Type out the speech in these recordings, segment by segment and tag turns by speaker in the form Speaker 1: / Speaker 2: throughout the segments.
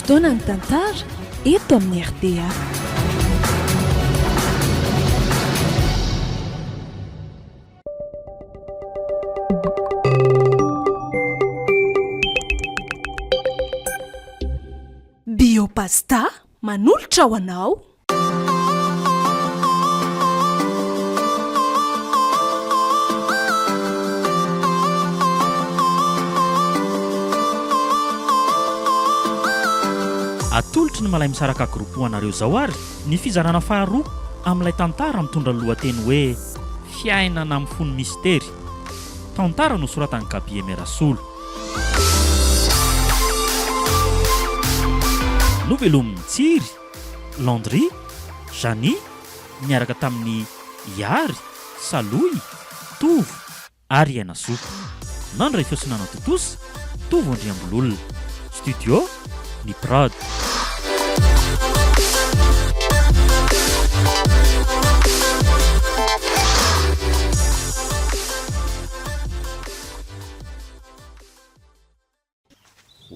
Speaker 1: Fotoanan'ny tantara eto amin'ny rta. Biopasta manolotra ho anao.
Speaker 2: Atolotry ny Malaimisaraka Group ho anareo izao ary ny fizarana faharoa amin'ilay tantara mitondra ny lohateny hoe Fiainana mifono mistery. Tantara nosoratan'i Gaby Emerasolo. Novelomin'i Tsiry. Landry, Janie, niaraka tamin'i Iary, Salohy, Tovo ary Ainasoa. Nandray feo sy nanatontosa, Tovo Andriambololona. Studio, Ny Prod.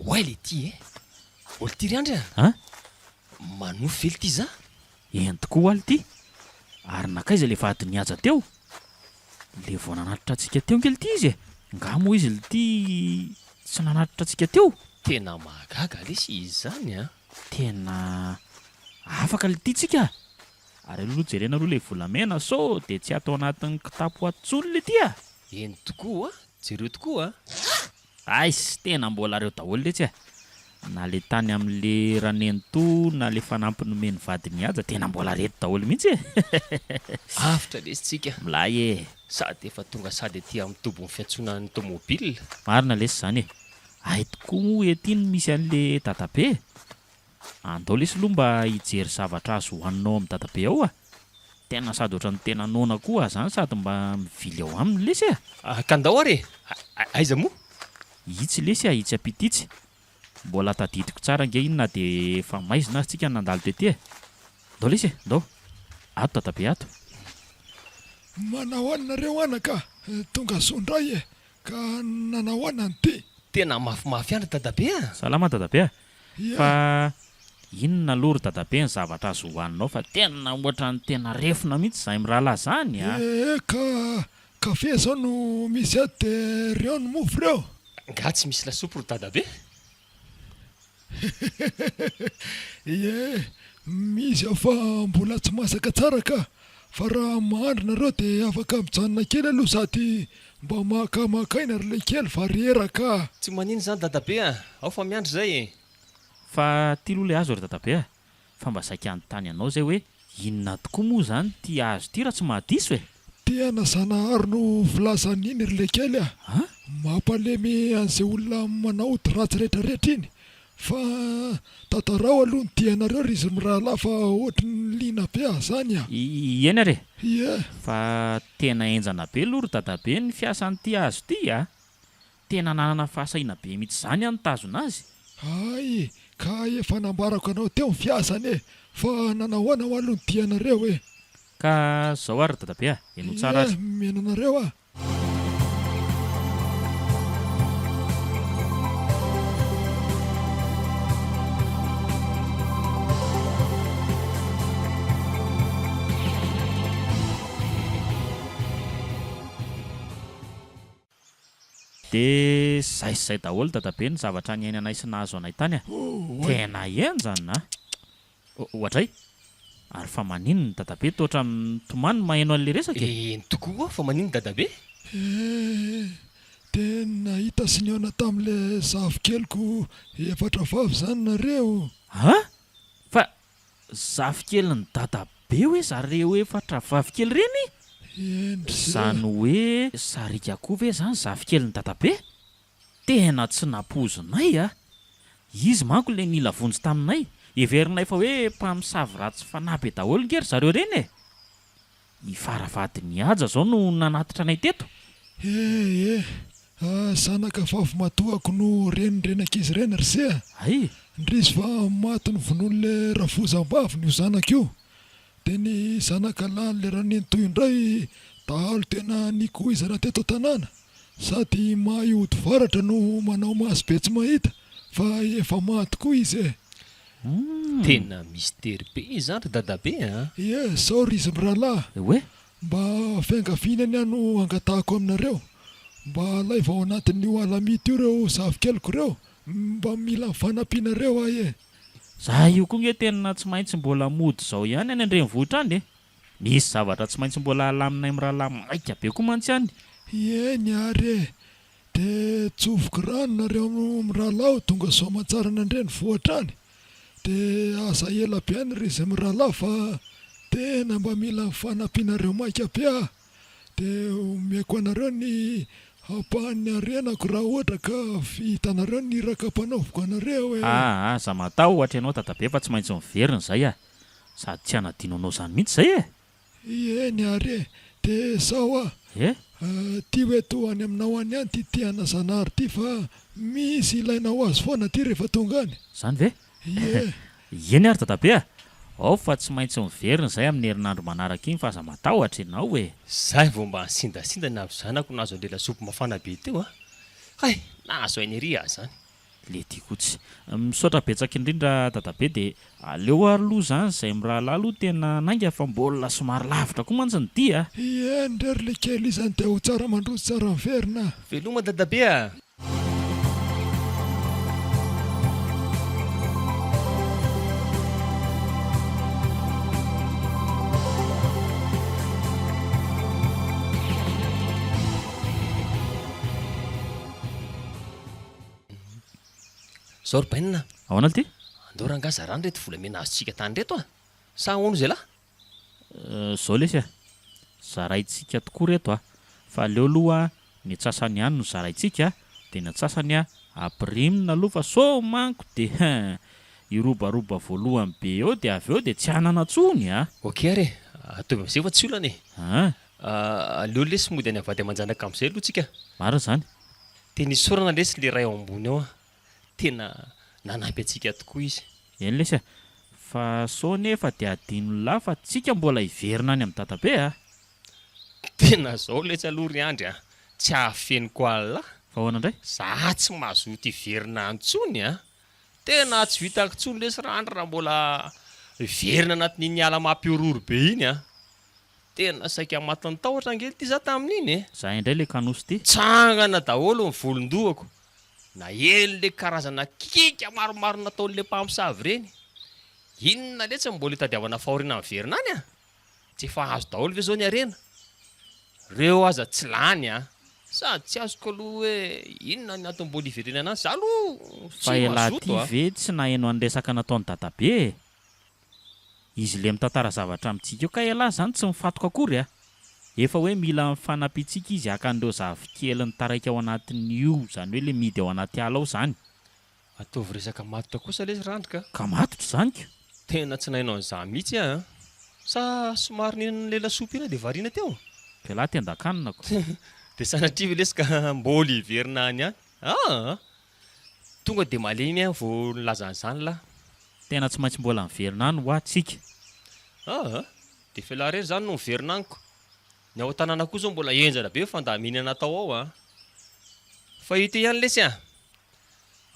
Speaker 3: Oay le ty e! Ol ty ry Andry a!
Speaker 2: An?
Speaker 3: Manofy ve lty za?
Speaker 2: Eny tokoa oa lty! Ary nankaiza le vadin'i Haja teo? Le vao nanatitra antsika teo nge lty izy e! Nga moa izy lty tsy nanatitra antsika teo?
Speaker 3: Tena mahagaga lesy izy zany a!
Speaker 2: Tena afaka lty tsika a! Ary aleo aloha jerena aloha le volamena sao de tsy ato anatin'ny kitapo ato tsony lty a!
Speaker 3: Eny tokoa oa! Jereo tokoa a!
Speaker 2: Aiss! Tena mbola reo daholo letsy a! Na le tany amle ranenitoa na le fanampy nomen'ny vadin'i Haja tena mbola reto daholo mihitsy e!
Speaker 3: Avotra lesy tsika!
Speaker 2: Milay e!
Speaker 3: Sady efa tonga sady aty amin'ny tobin'ny fiantsonan'ny tomobile.
Speaker 2: Marina lesy zany e! Hay tokoa moa ety no misy an'le dadabe e! Andao lesy aloha mba hijery zavatra azo hohanina ao amin'ny dadabe ao a! Tena sady ohatran'ny tena noana koa aho zany sady mba mivily ao aminy lesy a!
Speaker 3: Ka ndao ary e! Aiza moa?
Speaker 2: Itsy lesy a, itsy ampita itsy. Mbola tadidiko tsara ange iny na dia efa maizina aza tsika nandalo tety e! Ndao lesy e, ndao. Ato dadabe ato.
Speaker 4: Manahoana nareo anaka a! Tonga soa indray e! Ka nanahoana ny ty?
Speaker 3: Tena mafimafy ihany ry dadabe a!
Speaker 2: Salama dadabe a! Fa inona aloha ry dadabe ny zavatra azo hohaninao fa tena ohatran'ny tena refona mihitsy izahay mirahalahy izany a!
Speaker 4: Ee ka kafe zao no misy ato de reo ny mofo reo.
Speaker 3: Nga tsy misy lasopy ry dadabe?
Speaker 4: Ie, misy ao fa mbola tsy masaka tsara ka! Fa raha mahandry nareo de afaka mijanona kely aloha sady mba maka maka aina ry lekely fa reraka a!
Speaker 3: Tsy manino zany dadabe a! Ao fa miandry zay e!
Speaker 2: Fa ty aloha le hazo ry dadabe a! Fa mba saika hanontany anao zay hoe inona tokoa moa zany ty hazo ty raha tsy mahadiso e?
Speaker 4: Tena Zanahary no filazan'iny ry lekely a! Mampalemy an'izay olona manao ody ratsy retraretra iny Fa tantarao aloha ny dianareo ry izy mirahalahy fa ohatry ny liana be aho zany a!
Speaker 2: Ieny ary e!
Speaker 4: Ie!
Speaker 2: Fa tena henjana be aloha ry dadabe ny fiasan'ity hazo ity a! Tena nanana fahasahiana be mihitsy izany aho nitazona azy.
Speaker 4: Hay! Ka efa nambarako anao teo ny fiasany e! Fa nanahoana hoa aloha ny dianareo e?
Speaker 2: Ka zao ary ry dadabe a! Henoy tsara ary.
Speaker 4: Ie! Mino anareo aho.
Speaker 2: Dia zay sy zay daholo dadabe ny zavatra niainanay sy nahazo anay tany a! Tena henjana a! Oadray! Ary fa maninona dadabe toa ohatran'ny mitomany maheno an'le resaka e?
Speaker 3: Eny tokoa hoa fa maninona dadabe?
Speaker 4: Eh! Dia nahita sy nihaona tamin'le zafikeliko efatra vavy zany nareo?
Speaker 2: An! Fa zafikelin'i dadabe hoe zareo efatra vavy kely ireny?
Speaker 4: Eny ry se.
Speaker 2: Zany hoe sariaka koa ve zany zafikelin'i dadabe? Tena tsy nampoizinay a! Izy manko le nila vonjy taminay, heverinay fa hoe mpamosavy ratsy fanahy be daholo nge ry zareo ireny e! I Faravadinihaja zao no nanatitra anay teto.
Speaker 4: Eh eh! Zanaka vavimatoako no renin'ireny ankizy ireny ry se a!
Speaker 2: Hay!
Speaker 4: Indrisy fa maty novonoin'le rafozam-baviny io zanaka io. Dia ny zanaka lahin'le ranenitoa indray dahalo tena nikoizana teto an-tanàna. Sady mahay ody varatra no manao maso be tsy mahita fa efa maty koa izy e!
Speaker 3: Tena mistery be izany ry dadabe a!
Speaker 4: Ie, zao ry izy mirahalahy.
Speaker 2: Hoe?
Speaker 4: Mba fiangaviana ny ahy no angatahako aminareo. Mba alaivo ao anatin'io alamito io ireo zafikeliko ireo. Mba mila ny fanampianareo aho e!
Speaker 2: Za io koa nge tena tsy maintsy mbola mody zao ihany any an-drenivohitra any e! Misy zavatra tsy maintsy mbola alaminay mirahalahy maika be koa mantsy any.
Speaker 4: Eny ary e! Dia tsofiko rano nareo mirahalahy ho tonga soa aman-tsara any an-drenivohitra any. Dia aza ela be any ry izy mirahalahy fa tena mba mila ny fanampianareo maika be aho. Dia omeko anareo ny ampahan'ny harenako raha ohatra ka vitanareo ny iraka ampanaoviko anareo e!
Speaker 2: Aa aza matahotra ianao dadabe fa tsy maintsy miverina izay ah! Sady tsy hanadino anao izany mihitsy izay e!
Speaker 4: Eny ary e! Dia zao ah!
Speaker 2: E?
Speaker 4: Ty hoe toa any aminao any ihany ty Tiana Zanahary ty fa misy ilaina ho azy foana ty rehefa tonga any.
Speaker 2: Zany ve?
Speaker 4: Ie.
Speaker 2: Eny ary dadabe a! Ao fa tsy maintsy miverina izay amin'ny herinandro manaraka iny fa aza matahotra ianao e!
Speaker 3: Zay vao mba nisindasinda ny avy zanako nahazo an'ilay lasopy mafana be teo a! Hay! Nahazo aina ery aho zany.
Speaker 2: Le tiako tsy. Misaotra betsaka indrindra dadabe de aleo ary aloha zany zay mirahalahy aloha tena hanainga fa mbola somary lavitra koa mantsy ny dia a!
Speaker 4: Eny re ry lekely izany dia ho tsara mandroso tsara miverina a!
Speaker 3: Veloma dadabe a! Zao ry bainina a!
Speaker 2: Ahoana lty?
Speaker 3: Andao rangahy zarano ireto volamena azontsika tany ireto a! Sa ahoana ozy elah?
Speaker 2: Zao lesy a! Zaraintsika tokoa reto a! Fa aleo aloha ny antsasany ihany no zaraintsika dia ny antsasany ampirimina aloha fa sao manko dia hein! Hirobaroba voalohany be eo dia avy eo dia tsy hanana tsony a!
Speaker 3: Ok ary e! Ataovy amizay fa tsy olana e!
Speaker 2: An!
Speaker 3: Aleo lesy mody any avady aman-janaka amizay aloha tsika.
Speaker 2: Marina izany.
Speaker 3: Tena isaorana lesy le ray ao ambony ao a! Tena nanampy antsika tokoa izy.
Speaker 2: Eny lesy a! Fa sao nefa dia adinon'lah fa tsika mbola hiverina any amin'i dadabe a!
Speaker 3: Tena zao letsy aloha ry Andry a! Tsy hahafeniko an'lah!
Speaker 2: Fa ahoana indray?
Speaker 3: Za tsy mazoto hiverina any tsony a! Tena tsy vitako tsony lesy ra Andry raha mbola hiverina anatin'iny ala mampihorohoro be iny a! Tena saika matin'ny tahotra ange ity za tamin'iny e!
Speaker 2: Za indray le kanosa ity.
Speaker 3: Tsangana daholo ny volon-dohako. Naheno le karazana kiaka maromaro nataon'le mpamosavy ireny. Inona letsy no mbola itadiavana fahoriana miverina any a? Tsy efa azo daholo ve zao ny harena? Reo aza tsy lany a! Sady tsy azoko aloha hoe inona ny antony mbola hiverenana any, za aloha
Speaker 2: Fa
Speaker 3: tsy
Speaker 2: elah
Speaker 3: mazoto
Speaker 2: ty
Speaker 3: a!
Speaker 2: ve tsy naheno an'ny resaka nataon'i dadabe e? Izy le mitantara zavatra amintsika eo kay elah zany tsy mifatoka akory a! Efa hoe mila ny fanampiantsika izy haka an'ireo zafikeliny taraiky ao anatin'io zany hoe le mihidy ao anaty ala ao zany.
Speaker 3: Ataovy resaka matotra kosa lesy randry ka.
Speaker 2: Ka matotra izany ko!
Speaker 3: Tena tsy nahaino an'izany mihitsy aho an! Sa somary nihinana an'ilay lasopy iny aho dia variana teo?
Speaker 2: K'elah tendan-kanina ko!
Speaker 3: Dia sanatria ve lesy ka mbola hiverina any ihany? Aa! Tonga dia malemy aho vao nilaza an'izany lah.
Speaker 2: Tena tsy maintsy mbola miverina any hoa tsika.
Speaker 3: Aa! Dia efa elah irery izany no miverina any ko. Ny ao an-tanàna koa izao mbola henjana be ny fandaminana atao ao an! Fa ito ihany lesy an!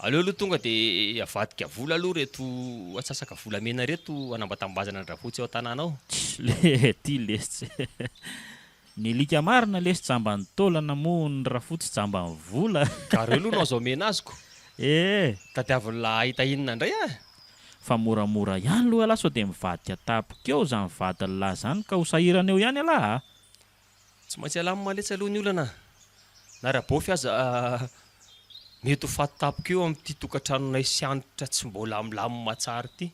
Speaker 3: Aleo aloha tonga dia avadika vola aloha ireto antsasaka volamena ireto hanambatambazana an-dRafotsy ao an-tanàna ao.
Speaker 2: Tch le ty lesy tsy. Ny alika marina lesy jamban'ny taolana moa ny rafotsy jamban'ny vola.
Speaker 3: Ka reo aloha no azo omena azy ko.
Speaker 2: Ee.
Speaker 3: Tadiavin'lah hahita inona indray ah.
Speaker 2: Fa moramora ihany aloha ialahy sao dia mivadika tampoka eo izany vadin'lah izany ka ho sahirana eo ihany ialahy a.
Speaker 3: Tsy maintsy alamina letsy aloha ny olana na Rabôfy aza mety ho faty tampoka eo amin'ity tokantranonay sy Hanitra tsy mbola milamina tsara ity.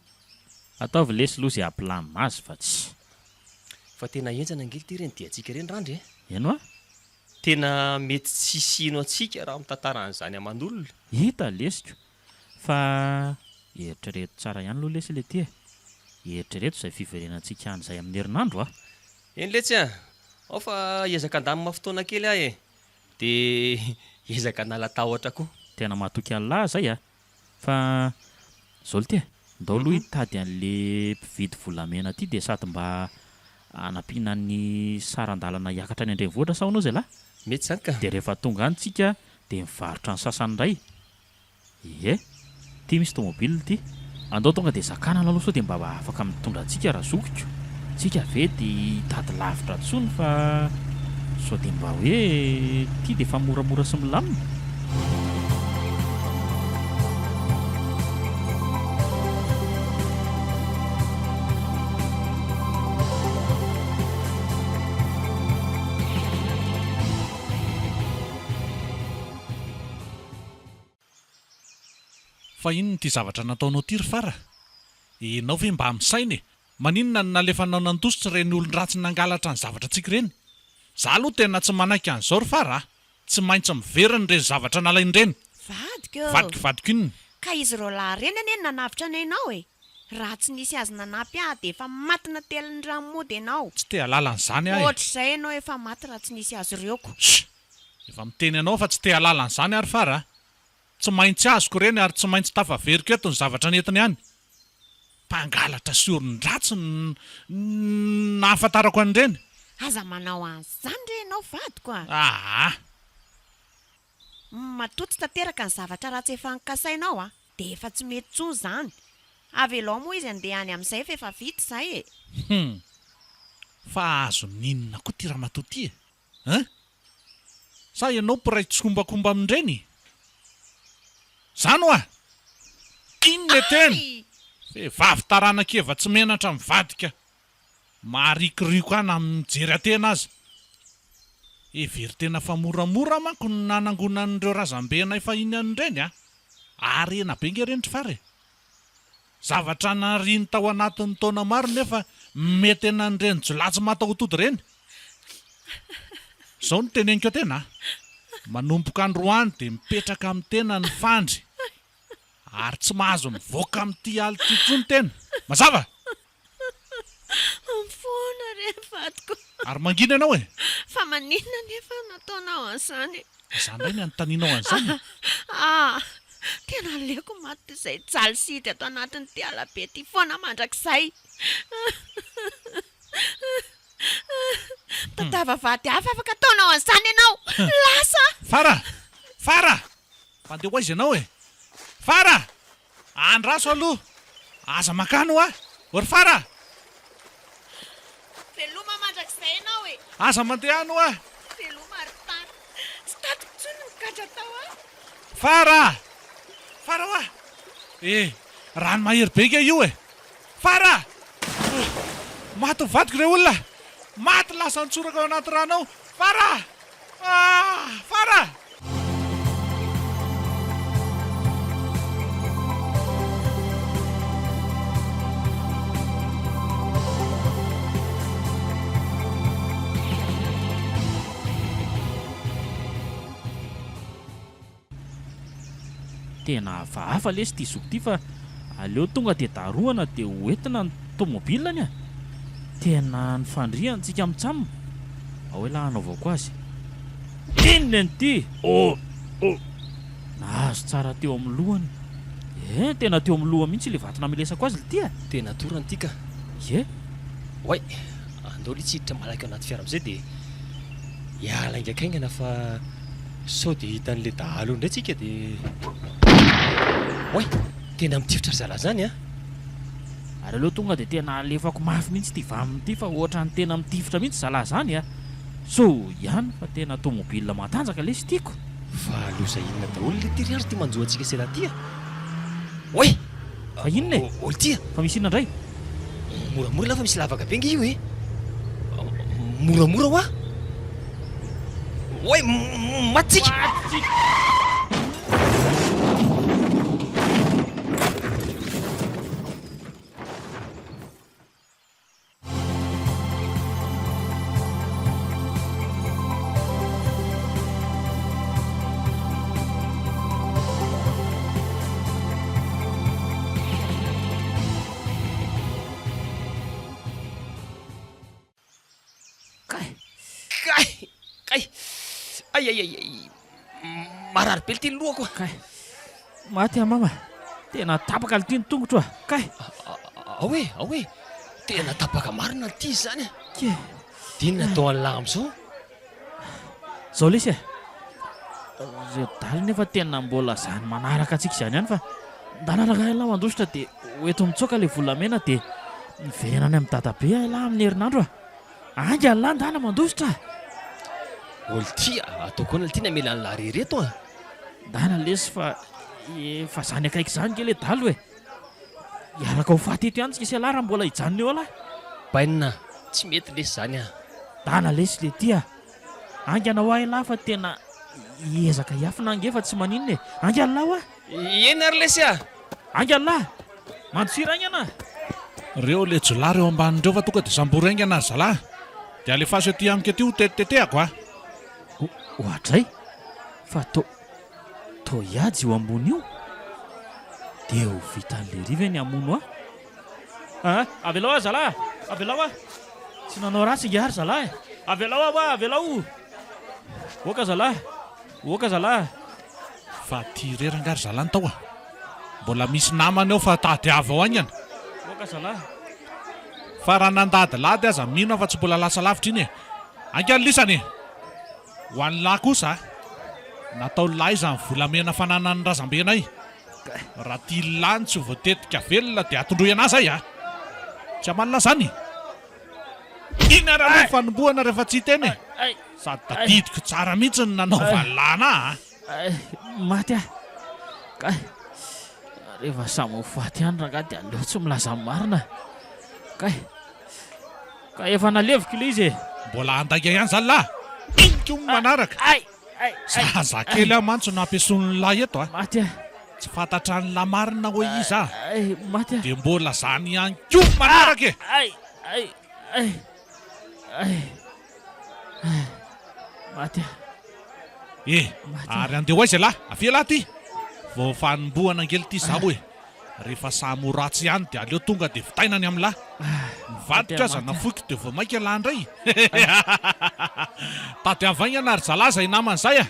Speaker 2: Ataovy lesy aloha izay hampilamina azy fa tsy.
Speaker 3: Fa tena henjana ange ity ireny diantsika ireny Randry e!
Speaker 2: Eny hoa!
Speaker 3: Tena mety tsy hisy hino antsika raha mitantara an'izany aman'olona.
Speaker 2: Hita lesiko fa eritrereto tsara ihany aloha lesy ilay ity e! Eritrereto izay fiverenantsika any izay amin'ny herinandro a!
Speaker 3: Eny letsy a! Ao fa hiezaka handamina fotoana kely aho e! Dia hiezaka hanala tahotra koa.
Speaker 2: Tena matoky an'lah zay a! Fa zao lty e, ndao aloha hitady an'le mpividy volamena aty dia sady mba hanampiana ny saran-dalana hiakatra any an-drenivohitra sa ahoana ozy elah?
Speaker 3: Mety izany ka.
Speaker 2: Dia rehefa tonga any tsika dia mivarotra ny sasany indray. Ie, ty misy tomobile ty. Andao tonga dia zakanana aloha sao dia mba afaka mitondra antsika razokiko. Tsika ve dia hitady lavitra intsony fa sao dia mba hoe ity dia efa moramora sy milamina.
Speaker 5: Fa inona ity zavatra nataonao ity ry Fara? Enao ve mba misaina e? Maninona no nalefanao nandositra ireny olon-dratsy nangalatra ny zavatra antsika ireny? Za aloha tena tsy manaiky an'izao ry Fara a! Tsy maintsy miverina ireny zavatra nalainy ireny!
Speaker 6: Vadiko ô!
Speaker 5: Vadiko vadiko inona?
Speaker 6: Ka izy roalahy ireny anie no nanavotra ny ainao e! Raha tsy nisy azy nanampy ahy dia efa maty natelin'ny rano mody ianao.
Speaker 5: Tsy te halala an'izany aho e!
Speaker 6: Ohatr'izay ianao efa maty raha tsy nisy azy ireo ko!
Speaker 5: Chut! Efa miteny anao fa tsy te halala an'izany aho ry Fara a! Tsy maintsy azoko ireny ary tsy maintsy tafaveriko eto ny zavatra nentiny any. Mpangalatra sy olon-dratsy no nahafantarako an'ireny.
Speaker 6: Aza manao an'izany re ianao vadiko a!
Speaker 5: Aa!
Speaker 6: Matoa tsy tanteraka ny zavatra ratsy efa nokasainao a! Dia efa tsy mety intsony izany. Avelao moa izy handeha any amin'izay fa efa vita izay e!
Speaker 5: Hum! Fa azon'ny inona koa ity ramatoa ity e? Hein? Sa ianao mpiray tsikombakomba amin-dreny? Zany hoa! Inona e teny? Vehivavy taranak'i Eva tsy menatra mivadika. Maharikoriko ahy na mijery atena aza. Heverin-tena fa moramora manko ny nanangonan'ireo razambenay fahiny an'ireny a! Harena be nge ireny ry Fara e! Zavatra nariany tao anatin'ny taona maro nefa mety an'ireny jiolahy tsy mataho-tody ireny. Izao no teneniko tena a! Manomboka androany dia mipetraka amin'ny tena ny fandry ary tsy mahazo mivoaka amin'ity ala ity intsony tena. Mazava?
Speaker 6: Mifona re ny vadiko.
Speaker 5: Ary mangina ianao e!
Speaker 6: Fa maninona anefa no nataonao an'izany e?
Speaker 5: Iza indray ny anontanianao an'izany e?
Speaker 6: Ah! Tena aleoko maty toy izay hijaly sy hidy ato anatin'ity ala be ity foana mandrakizay. Mitadiava vady hafa afaka ataonao an'izany ianao! Lasa aho!
Speaker 5: Fara! Fara! Mpandeha ho aiza ianao e? Fara! Andraso aloha! Aza mankany hoa! Ô ry Fara!
Speaker 6: Veloma mandrakizay ianao e!
Speaker 5: Aza mandeha any hoa!
Speaker 6: Veloma ry tany! Tsy tadiko intsony ny gadra tao ato!
Speaker 5: Fara! Fara hoa! Eh! Rano mahery be nge io e! Fara! Maty ny vadiko re olona! Maty lasa nitsoraka ao anaty rano ao! Fara! Ah! Fara!
Speaker 2: Tena hafahafa lesy ity zoky ity fa aleo tonga dia darohana dia ho entina ny tomobilany a! Tena ny fandrihany tsika mitsam! Ao elah hanaovako azy. Inona an'ity? Oh! Oh! Nahazo tsara teo amin'ny lohany. Eh, tena teo amin'ny loha mihitsy ilay vato namelesako azy lty a!
Speaker 3: Tena torana ity ka.
Speaker 2: Ie.
Speaker 3: Oay! Andao litsy hiditra malaky ao anaty fiara amin'izay dia hiala haingankaingana fa sao dia hitan'ilay dahalo eo indray tsika dia. Oay! Tena mitifitra ry zalahy izany an!
Speaker 2: Ary aleo tonga dia tena alefako mafy mihitsy ity vam ity fa ohatran'ny tena mitifitra mihitsy zalahy izany a! Soa ihany fa tena tomobile matanjaka lesy tiako.
Speaker 3: Fa loza inona daholo lety ry andry ty manjo antsika sela ty a! Oay!
Speaker 2: Fa inona e?
Speaker 3: Oay ty a!
Speaker 2: Fa misy inona indray?
Speaker 3: Moramora lah fa misy lavaka be nge io e! Moramora hoa! Oay! Maty tsika!
Speaker 2: Maty tsika! Kay!
Speaker 3: Kay! Kay! Ay ay ay ay! Marary be lty ny lohako a!
Speaker 2: Kay! Maty aho mama! Tena tapaka lty ny tongotro a! Kay!
Speaker 3: Ao e! Ao e! Tena tapaka marina lty izy zany a!
Speaker 2: Kay!
Speaker 3: Dia inona atao an'lah am'zao?
Speaker 2: Zao lesy e! Reo dahalo nefa tena mbola zany manaraka antsika izany ihany fa ndana rangahy ialahy mandositra dia. Ho eto mitsoaka ilay volamena dia miverina any amin'i dadabe ialahy amin'ny herinandro a! Haingana lahy ndana mandositra a!
Speaker 3: Olty a! Ataoko ahoana lty ny hamela an'lah rery eto a!
Speaker 2: Ndana lesy fa efa zany akaiky izany nge le dalo e! Hiaraka ho faty eto ihany tsika sy ialahy raha mbola hijanona eo ialahy.
Speaker 3: Bainina, tsy mety lesy izany a!
Speaker 2: Ndana lesy lety a! Haingana hoa ialahy fa tena hiezaka hiafina ange fa tsy maninona e! Haingana lahy hoa!
Speaker 3: Eny ary lesy a!
Speaker 2: Haingana lahy! Mandosira haingana!
Speaker 5: Reo le jiolahy reo ambany reo fa tonga de sambory haingana ry zalahy de alefaso ety amiko ety ho tetitetehako a!
Speaker 2: Oadray! Fa to to hiady io ambony io? Dia ho vitan'i lery ve ny hamono ahy? Aa! Avelao aho zalahy! Avelao aho! Tsy nanao ratsy ingahy ry zalahy e! Avelao aho hoa! Avelao! Oka zalahy! Oka zalahy!
Speaker 5: Fa aty irery angaha ry zalahy ny tao a! Mbola misy namany ao fa tadiavo ao haingana!
Speaker 2: Oka zalahy!
Speaker 5: Fa raha nandadilady aza mino aho fa tsy mbola lasa lavitra iny e! Haingana lisany e! Ho an'i lahy kosa, nataon'i lahy izany volamena fananan'ny razambenay. Raha tia lahy ny tsy ho voatetika velona dia atondroy anah zay a! Tsy hamalina zany? Iny ary aloha ny fanombohana rehefa tsy hiteny e! Sady tadidiko tsara mihitsy ny nanaovan'i lahy anah a!
Speaker 2: Maty aho! Kay! Rehefa samy ho faty ihany rangahy dia aleo tsy milaza ny marina. Kay! Ka efa naleviko ilay izy e!
Speaker 5: Mbola handainga ihany zany lahy! Iny koa ny manaraka! Zaza kely aho mantsy no ampiasoin'ny lahy eto a!
Speaker 2: Maty aho!
Speaker 5: Tsy fantatran'ny lahy marina hoe iza
Speaker 2: aho! Maty aho!
Speaker 5: Dia mbola zany ihany koa ny manaraka e!
Speaker 2: Ay! Ay! Ay! Ay! Ay! Maty aho!
Speaker 5: E! Ary andeha ho aiza ialahy? Avia ialahy aty! Vao fanombohana ange ity izaho e! Rehefa samy ho ratsy ihany dia aleo tonga dia vitaina ny amin'lah. Ny vadiko aza nafoiko dia vao maika lah indray. Tadiavo haingana ry zalahy izay namana izay a!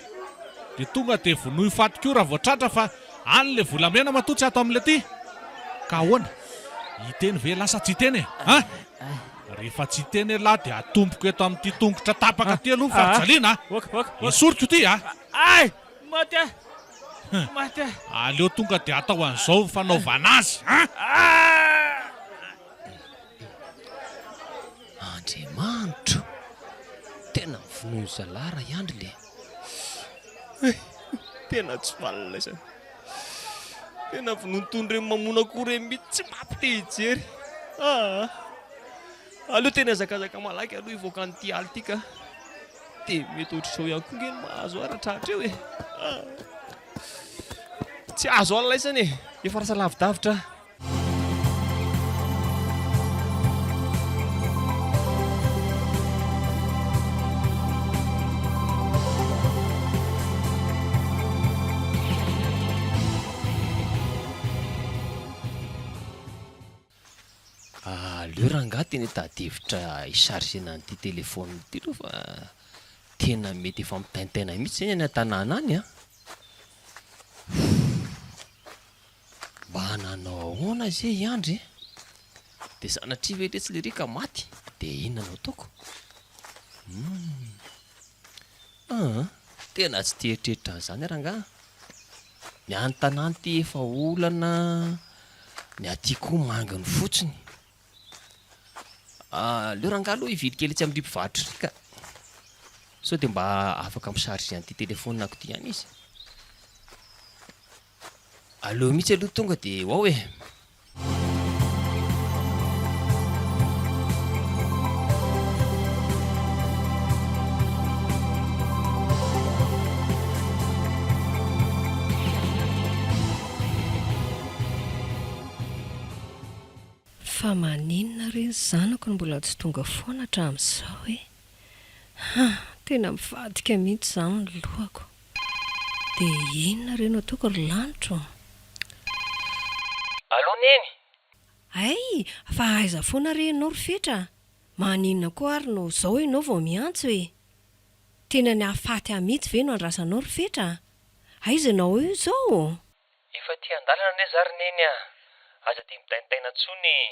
Speaker 5: Dia tonga dia vonoy faty koa raha vao tratra fa any ilay volamena matoa tsy ato amin'ilay ity. Ka ahoana? Hiteny ve elah sa tsy hiteny e? An! Rehefa tsy hiteny elah dia atomboko eto amin'ity tongotra tapaka ity aloha ny fampijaliana a! Esoriko ity a!
Speaker 2: Maty aho! Maty aho!
Speaker 5: Aleo tonga dia atao an'izao fanaovana azy an!
Speaker 3: Andriamanitro! Tena vonoin'ny zalahy raha i Andry le. Hay! Tena tsy valina izany. Tena vonoin'itony ireny mamono akoho ireny mihitsy, tsy mampite hijery. Aa! Aleo tena hihazakazaka malaky aloha hivoaka an'ity ala ity ka. Dia mety ohatr'izao ihany koa nge ny mahazo ahy raha tratra eo e. Ah. Tsy azo alina isany e. Efa lasa lavidavitra aho. Aleo rangahy tena hitady hevitra hi-charger-na an'ity téléphone ity aloha fa tena mety efa mitaintaina mihitsy zay ny any an-tanàna any an! Mba nanao ahoana ze i Andry e? De sanatria ve letsy lery ka maty de inona no ataoko? Humm. Aa! Tena tsy tia eritreritra an'izany aho rangahy. Ny any tanàna ity efa olana, ny aty koa manginy fotsiny. Aleo rangahy aloha hivily kely etsy amin'ry mpivarotra ry ka. Sao dia mba afaka mi-charger an'ity téléphone-ko ity ihany izy. Aleo mihitsy aloha tonga dia ho ao e.
Speaker 7: Fa maninona re ny zanako no mbola tsy tonga foana hatramin'izao e? Ha! Tena mivadika mihitsy izany ny lohako. Dia inona re no ataoko ry lanitro?
Speaker 3: Allo Neny!
Speaker 7: Hay! Fa aiza foana re ianao ry Fetra a? Maninona koa ary no izao ianao vao miantso e? Tena ny hahafaty ahy mihitsy ve no andrasanao ry Fetra a? Aiza ianao io izao?
Speaker 3: Efa aty an-dalana anie za ry Neny a! Aza dia mitaintaina intsony e!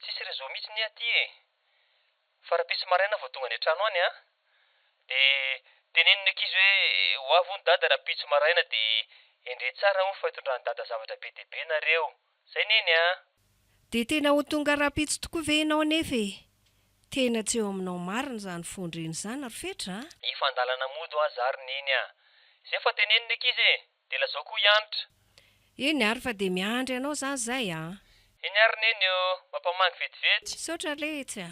Speaker 3: Tsisy réseau mihitsy anie aty e! Fa rahampitso maraina vao tonga any an-trano any an! Dia teneno ny ankizy hoe ho avy hono dada rahampitso maraina dia endrey tsara hono fa hitondran'i dada zavatra be dia be nareo. Zay neny an!
Speaker 7: Dia tena ho tonga rahampitso tokoa ve ianao anefa e? Tena tsy eo aminao marina izany fon-dreny izany ry Fetra a!
Speaker 3: Efa an-dalana mody hoa za ry Neny a! Zay fa teneno ny ankizy e! Dia lazao koa i Hanitra.
Speaker 7: Eny ary fa dia miandry anao izany izay a!
Speaker 3: Eny ary Neny ô! Mampamangy vetivety.
Speaker 7: Misaotra letsy a!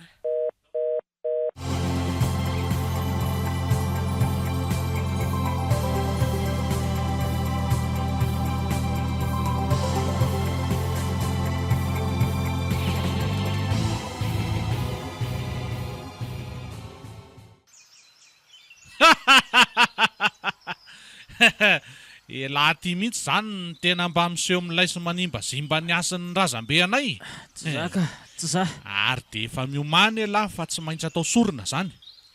Speaker 5: Elah ty mihitsy zany no tena mba miseho milay sy manimbazimba ny hasin'ny razambe anay.
Speaker 2: Tsy za ka, tsy za.
Speaker 5: Ary dia efa miomàna elah fa tsy maintsy atao sorona zany.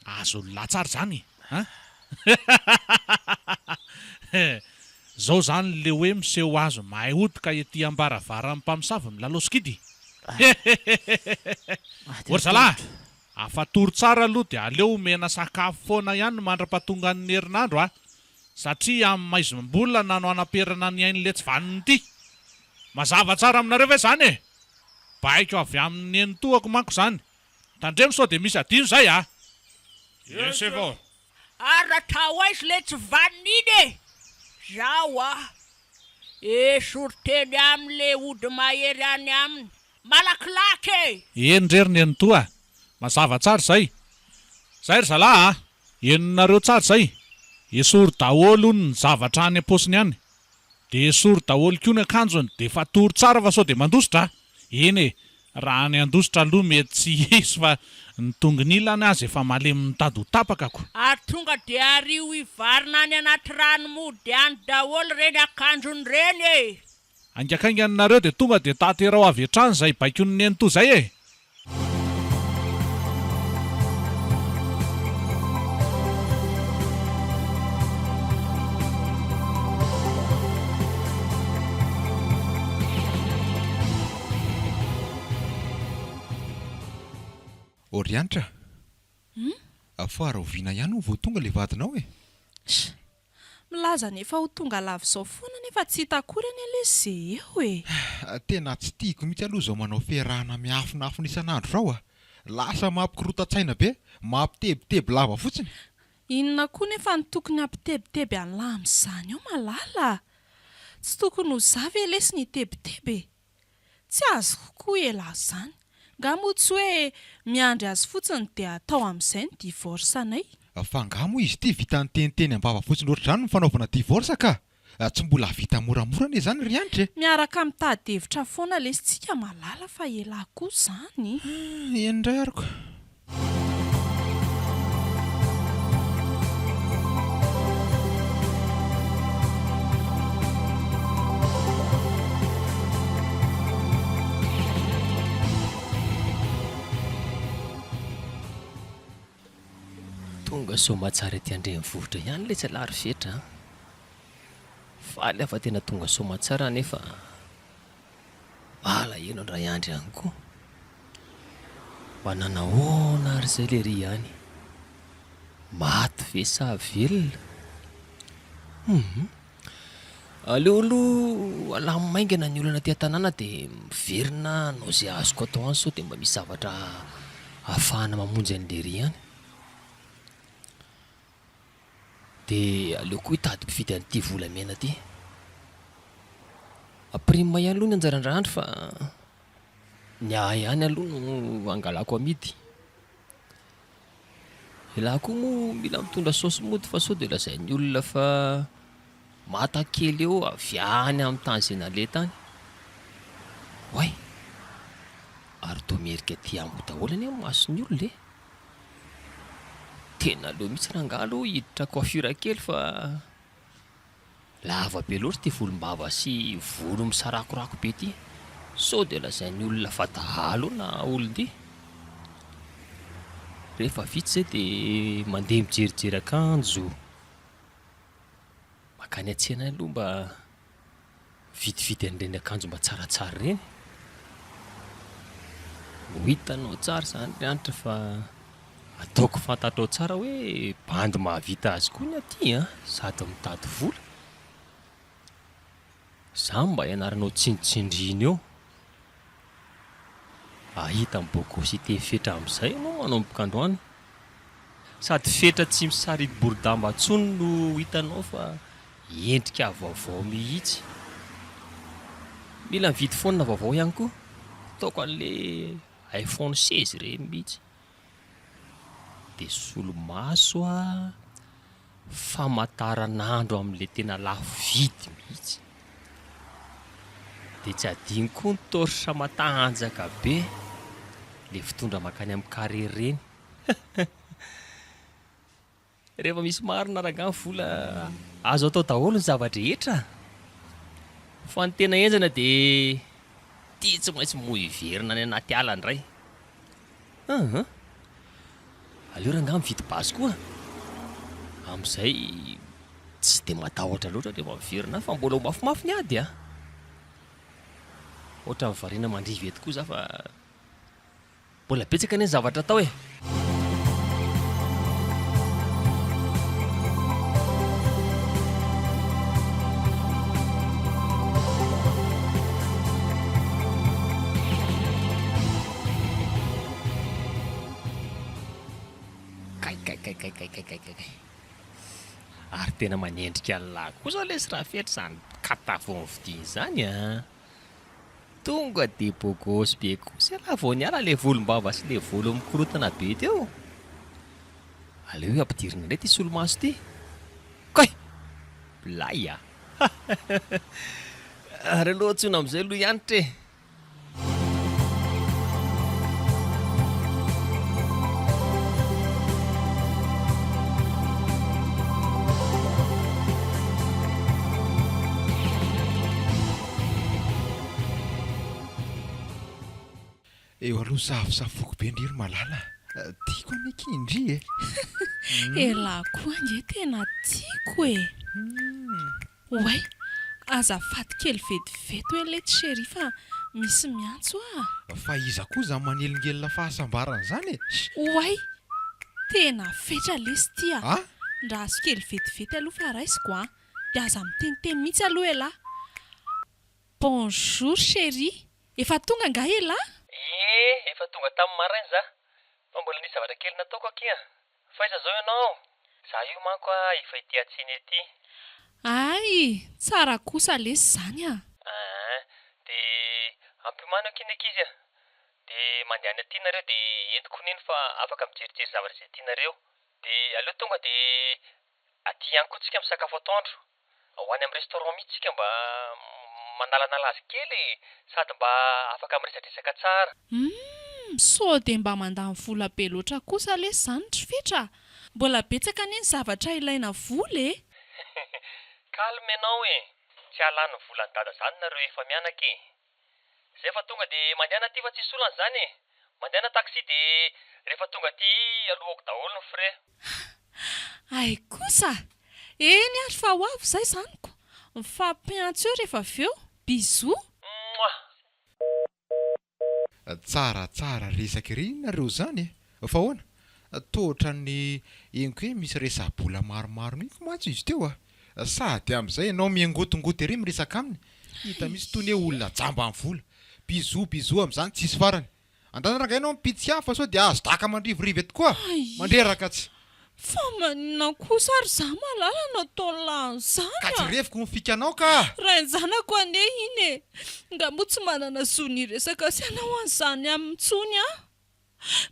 Speaker 5: Azon'lah tsara zany an! Zao zany le hoe miseho azy mahay ody ka ety ambaravaran'ny mpamosavy milalao sikidy. Ô ry zalahy! Afatory tsara aloha dia aleo omena sakafo foana ihany mandra-pahatongan'ny herinandro a! Satria amin'ny maizim-bolana no anaperana ny ain'ilay tsy vanona ity! Mazava tsara aminareo ve izany e? Baiko avy amin'ny nenitoako manko izany! Tandremo sao dia misy adino izay a! Eny sefo!
Speaker 8: Ary atao aiza le tsy vanona iny e! Zao a! Esory teny aminy le ody mahery any aminy. Malakilaky e!
Speaker 5: Eny re ry nenitoa a! Mazava tsara izay! Zay ry zalahy a! Henonareo tsara izay! Esory daholo hono ny zavatra any am-paosiny any! Dia esory daholo koa ny akanjony dia fatory tsara fa sao dia mandositra a! Eny e! Raha ny handositra aloha mety tsy hisy fa ny tongony ilany aza efa malemy mitady ho tapaka ko!
Speaker 8: Ary tonga dia ario hivarina any anaty rano mody any daholo ireny akanjony ireny e!
Speaker 5: Haingakaingana nareo dia tonga dia tanterao avy hatrany izay baikon'ny nenitoa izay e!
Speaker 9: Oriantra a! Fa rahoviana ihany hono vao tonga ilay vadinao e?
Speaker 1: Sh! Milaza ny efa ho tonga lava izao foana nefa tsy hita akory anie lesy ze eo e!
Speaker 9: Tena tsy tiako mihitsy aloha izao manao fiarahana miafonafona isan'andro izao a! Lasa mampikorontan-tsaina be, mampitebiteby lava fotsiny.
Speaker 1: Inona koa nefa no tokony hampitebiteby an'lah amin'izany eo Malala a! Tsy tokony ho za ve lesy ny hitebiteby e! Tsy azoko koa elah zany. Nga moa tsy hoe miandry azy fotsiny dia atao amin'izay ny divorce anay?
Speaker 9: Fa nga moa izy ity vita niteniteny am-bava fotsiny ohatr'izany ny fanaovana divorce ka! Tsy mbola vita moramora anie izany ry Hanitra e!
Speaker 1: Miaraka mitady hevitra foana lesy tsika malala fa elah koa zany.
Speaker 9: Eny indray ary ko!
Speaker 3: Tonga soamatsara ety an-drenivohitra ihany letsy ialahy ry Fetra a! Faly aho fa tena tonga soamatsara nefa Malahelo an-dRay Andry ihany koa. Mba nanahoana ary izay lery ihany? Maty ve sa velona? Hum. Aleo aloha alamina maingana ny olana aty an-tanàna dia miverina hanao izay azoko atao any sao dia mba misy zavatra ahafahana mamonjy an'i lery ihany. Dia aleo koa hitady mpividy an'ity volamena ity. Prime ihany aloha ny anjaran-dRahandry fa ny ahy ihany aloha no angalako amidy. Elah koa moa mila mitondra saosy mody fa sao dia lazain'ny olona fa mata kely eo avy any amin'ny tany izay naleha tany. Oay! Ary toa miherika aty amiko daholo anie ny mason'ny olona e! Tena aleo mihitsy rangahy aloha hiditra coiffure kely fa lava be loatra ity volombava sy volo misarakorako be ity. Sao dia lazain'ny olona fa dahalo na olon-dia. Rehefa vita izay dia mandeha mijerijery akanjo. Mankany an-tsena any aloha mba Mividividy an'ireny akanjo mba tsaratsara ireny. Ho hitanao tsara izany ry Hanitra fa ataoko fantatrao tsara hoe bandy mahavita azy koa ny aty an, sady mitady vola. Izany mba ianaranao tsindritsindriana eo. Hahita ny bogosité Fetra amin'izay ianao manomboka androany. Sady Fetra tsy misaridy-borodamba intsony no hitanao fa endrika vaovao mihitsy. Mila mividy phone vaovao ihany koa. Ataoko an'le iPhone 16 ireny mihitsy. Dia solomaso a, famataranandro amin'ilay tena lafo vidy mihitsy. Dia tsy adino koa ny torche matanjaka be, ilay fitondra mankany amin'ny carré ireny. Rehefa misy marina rangahy ny vola, azo atao daholo ny zava-drehetra. Fa ny tena henjana dia ity tsy maintsy moa hiverina any anaty ala indray. Hum. Aleo rangahy mividy basy koa. Amin'izay tsy dia matahotra loatra rehefa miverina any fa mbola ho mafimafy ny ady a. Ohatran'ny variana mandrivy eto koa za fa Mbola betsaka anie ny zavatra atao e! Kay kay kay kay kay kay kay kay. Ary tena manendrika an'lah kosa lesy Rafetra izany kata vao novidiany izany a! Tonga de beau gosse be kosa ialahy vao niala le volombava sy le volo mikorontana be teo. Aleo ampidirina indray ity solomaso ity. Kay! Milay a! Ary aloha antsoina amin'izay aloha i Hanitra e!
Speaker 9: Eo aloha safosafoko be ndry ry Malala a! Tiako anie akia ndry e!
Speaker 1: Elah koa ange tena tiako e! Oay! Azafady kely vetivety hoe letsy chérie fa misy miantso ah!
Speaker 9: Fa iza koa izany manelingelina fahasambarana izany e!
Speaker 1: Oay! Tena fetra lesy ty ah!
Speaker 9: Ah!
Speaker 1: Ndraso kely vetivety aloha fa raisiko an! Dia aza miteniteny mihitsy aloha elah! Bonjour chérie! Efa tonga angaha elah?
Speaker 3: Ie, efa tonga tamin'ny maraina za, fa mbola nisy zavatra kely nataoko akia. F'aiza zao ianao? Za io manko a efa ety an-tsena ety.
Speaker 1: Hay! Tsara kosa lesy izany a!
Speaker 3: Aa, de ampiomano akia ny ankizy a! De mandehana aty nareo de entiko neny fa afaka mijerijery zavatra izay tianareo. De aleo tonga de aty ihany koa tsika misakafo atoandro. Ho any amin'ny restaurant mihitsy tsika mba manalanala azy kely e! Sady mba afaka miresadresaka tsara.
Speaker 1: Humm! Sao dia mba mandany vola be loatra kosa lesy izany ry Fetra a! Mbola betsaka anie ny zavatra ilaina vola e!
Speaker 3: Calme ianao e! Tsy hahalany volan'i dada zany nareo efa mianaka e! Zay fa tonga de mandehana aty fa tsisy olana zany e! Mandehana taxi de rehefa tonga aty aloako daholo ny frais.
Speaker 1: Hay kosa! Eny ary fa ho avy zay zany ko! Mifampiantso eo rehefa avy eo! Bisous!
Speaker 3: Mouah!
Speaker 9: Tsara tsara resaka ery nareo zany e! Fa ahoana? Toa ohatran'ny henoko hoe misy resa-bola maromaro mihitsy mantsy izy teo a! Sady amin'izay ianao miangotingoty ery miresaka aminy, hita mihitsy toy ny hoe olona jamba ny vola. Bisous bisous amin'izany tsisy farany. Andana rangahy ianao mipitsika any fa sao dia azo daka mandrivorivo eto koa! Mandreraka tsy.
Speaker 1: Fa maninona kosa ary za malala no ataon'lah an'izany
Speaker 9: Ka
Speaker 1: a!
Speaker 9: jereviko ny fikanao ka!
Speaker 1: Rain-janako anie iny e! Nga moa tsy manana zo ny hiresaka sy hanao an'izany aminy intsony aho?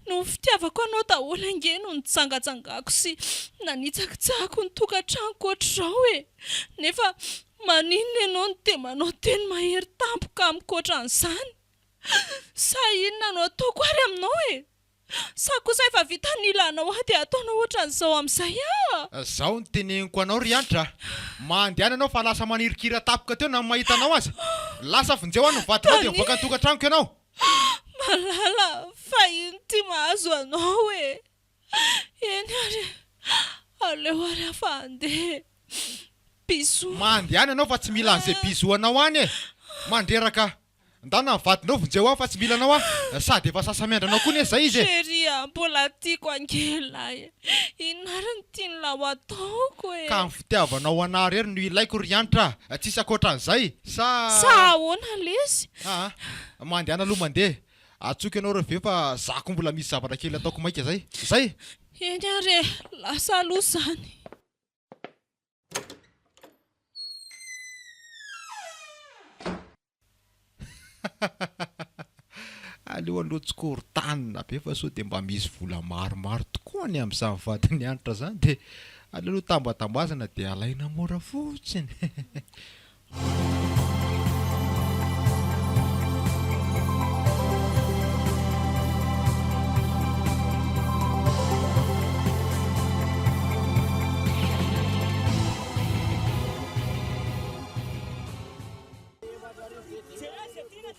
Speaker 1: Noho ny fitiavako anao daholo ange no nijangajangako sy nanitsakitsahako ny tokantranoko ohatr'izao e! Nefa maninona ianao no dia manao teny mahery tampoka amiko ohatran'izany? Sa inona no ataoko ary aminao e? Sa kosa efa vita ny ilanao ahy dia ataonao ohatran'izao amin'izay ah!
Speaker 9: Zao no teneniko anao ry Hanitra a! Mandehana ianao fa lasa manirikiry tampoka teo na ny mahita anao aza! Lasa vonjeo any ny vadinao dia mivoaka ny tokantranoko ianao!
Speaker 1: Malala fa ino ty mahazo anao e! Eny ary e! Aleo ary aho fa handeha e! Bisous.
Speaker 9: Mandehana ianao fa tsy mila an'izay bisous anao any e! Mandreraka Ndana ny vadinao vonjeo aho fa tsy mila anao aho sady efa sasa-miandry anao koa ne zay izy e!
Speaker 1: Chérie a, mbola tiako ange lahy e! Inona ary no tian'lah ho ataoko e?
Speaker 9: Ka ny fitiavanao anah irery no ilaiko ry Hanitra a! Tsisy ankoatran'izay! Sa.
Speaker 1: Sa ahoana lesy?
Speaker 9: Aa! Mandehana aloha mandeha! Antsoiko ianao rehefa avy eo fa za koa mbola misy zavatra kely ataoko maika zay. Zay!
Speaker 1: Eny ary e, lasa aloha izany.
Speaker 9: Aleo aloha tsy korotanina be fa sao dia mba misy vola maromaro tokoa any amin'izany vadin'i Hanitra izany dia aleo aloha tambatambazana dia alaina mora fotsiny.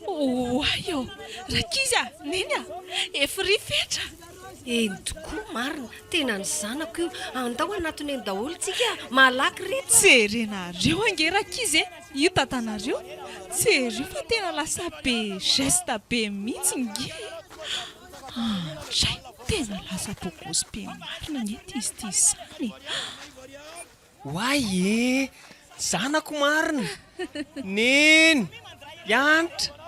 Speaker 1: Oay ô! Rankizy a! Neny a! Efa ry Fetra!
Speaker 7: Eny tokoa marina, tena ny zanako io, andao hanatona eny daholo tsika, malaky reto.
Speaker 1: Jerenareo ange rankizy e! Io dadanareo, jereo fa tena lasa be geste be mihitsy nge e! Andray, tena lasa bogosy be marina ange ity izy ity izany e!
Speaker 3: Oay e! Zanako marina! Neny! Hanitra!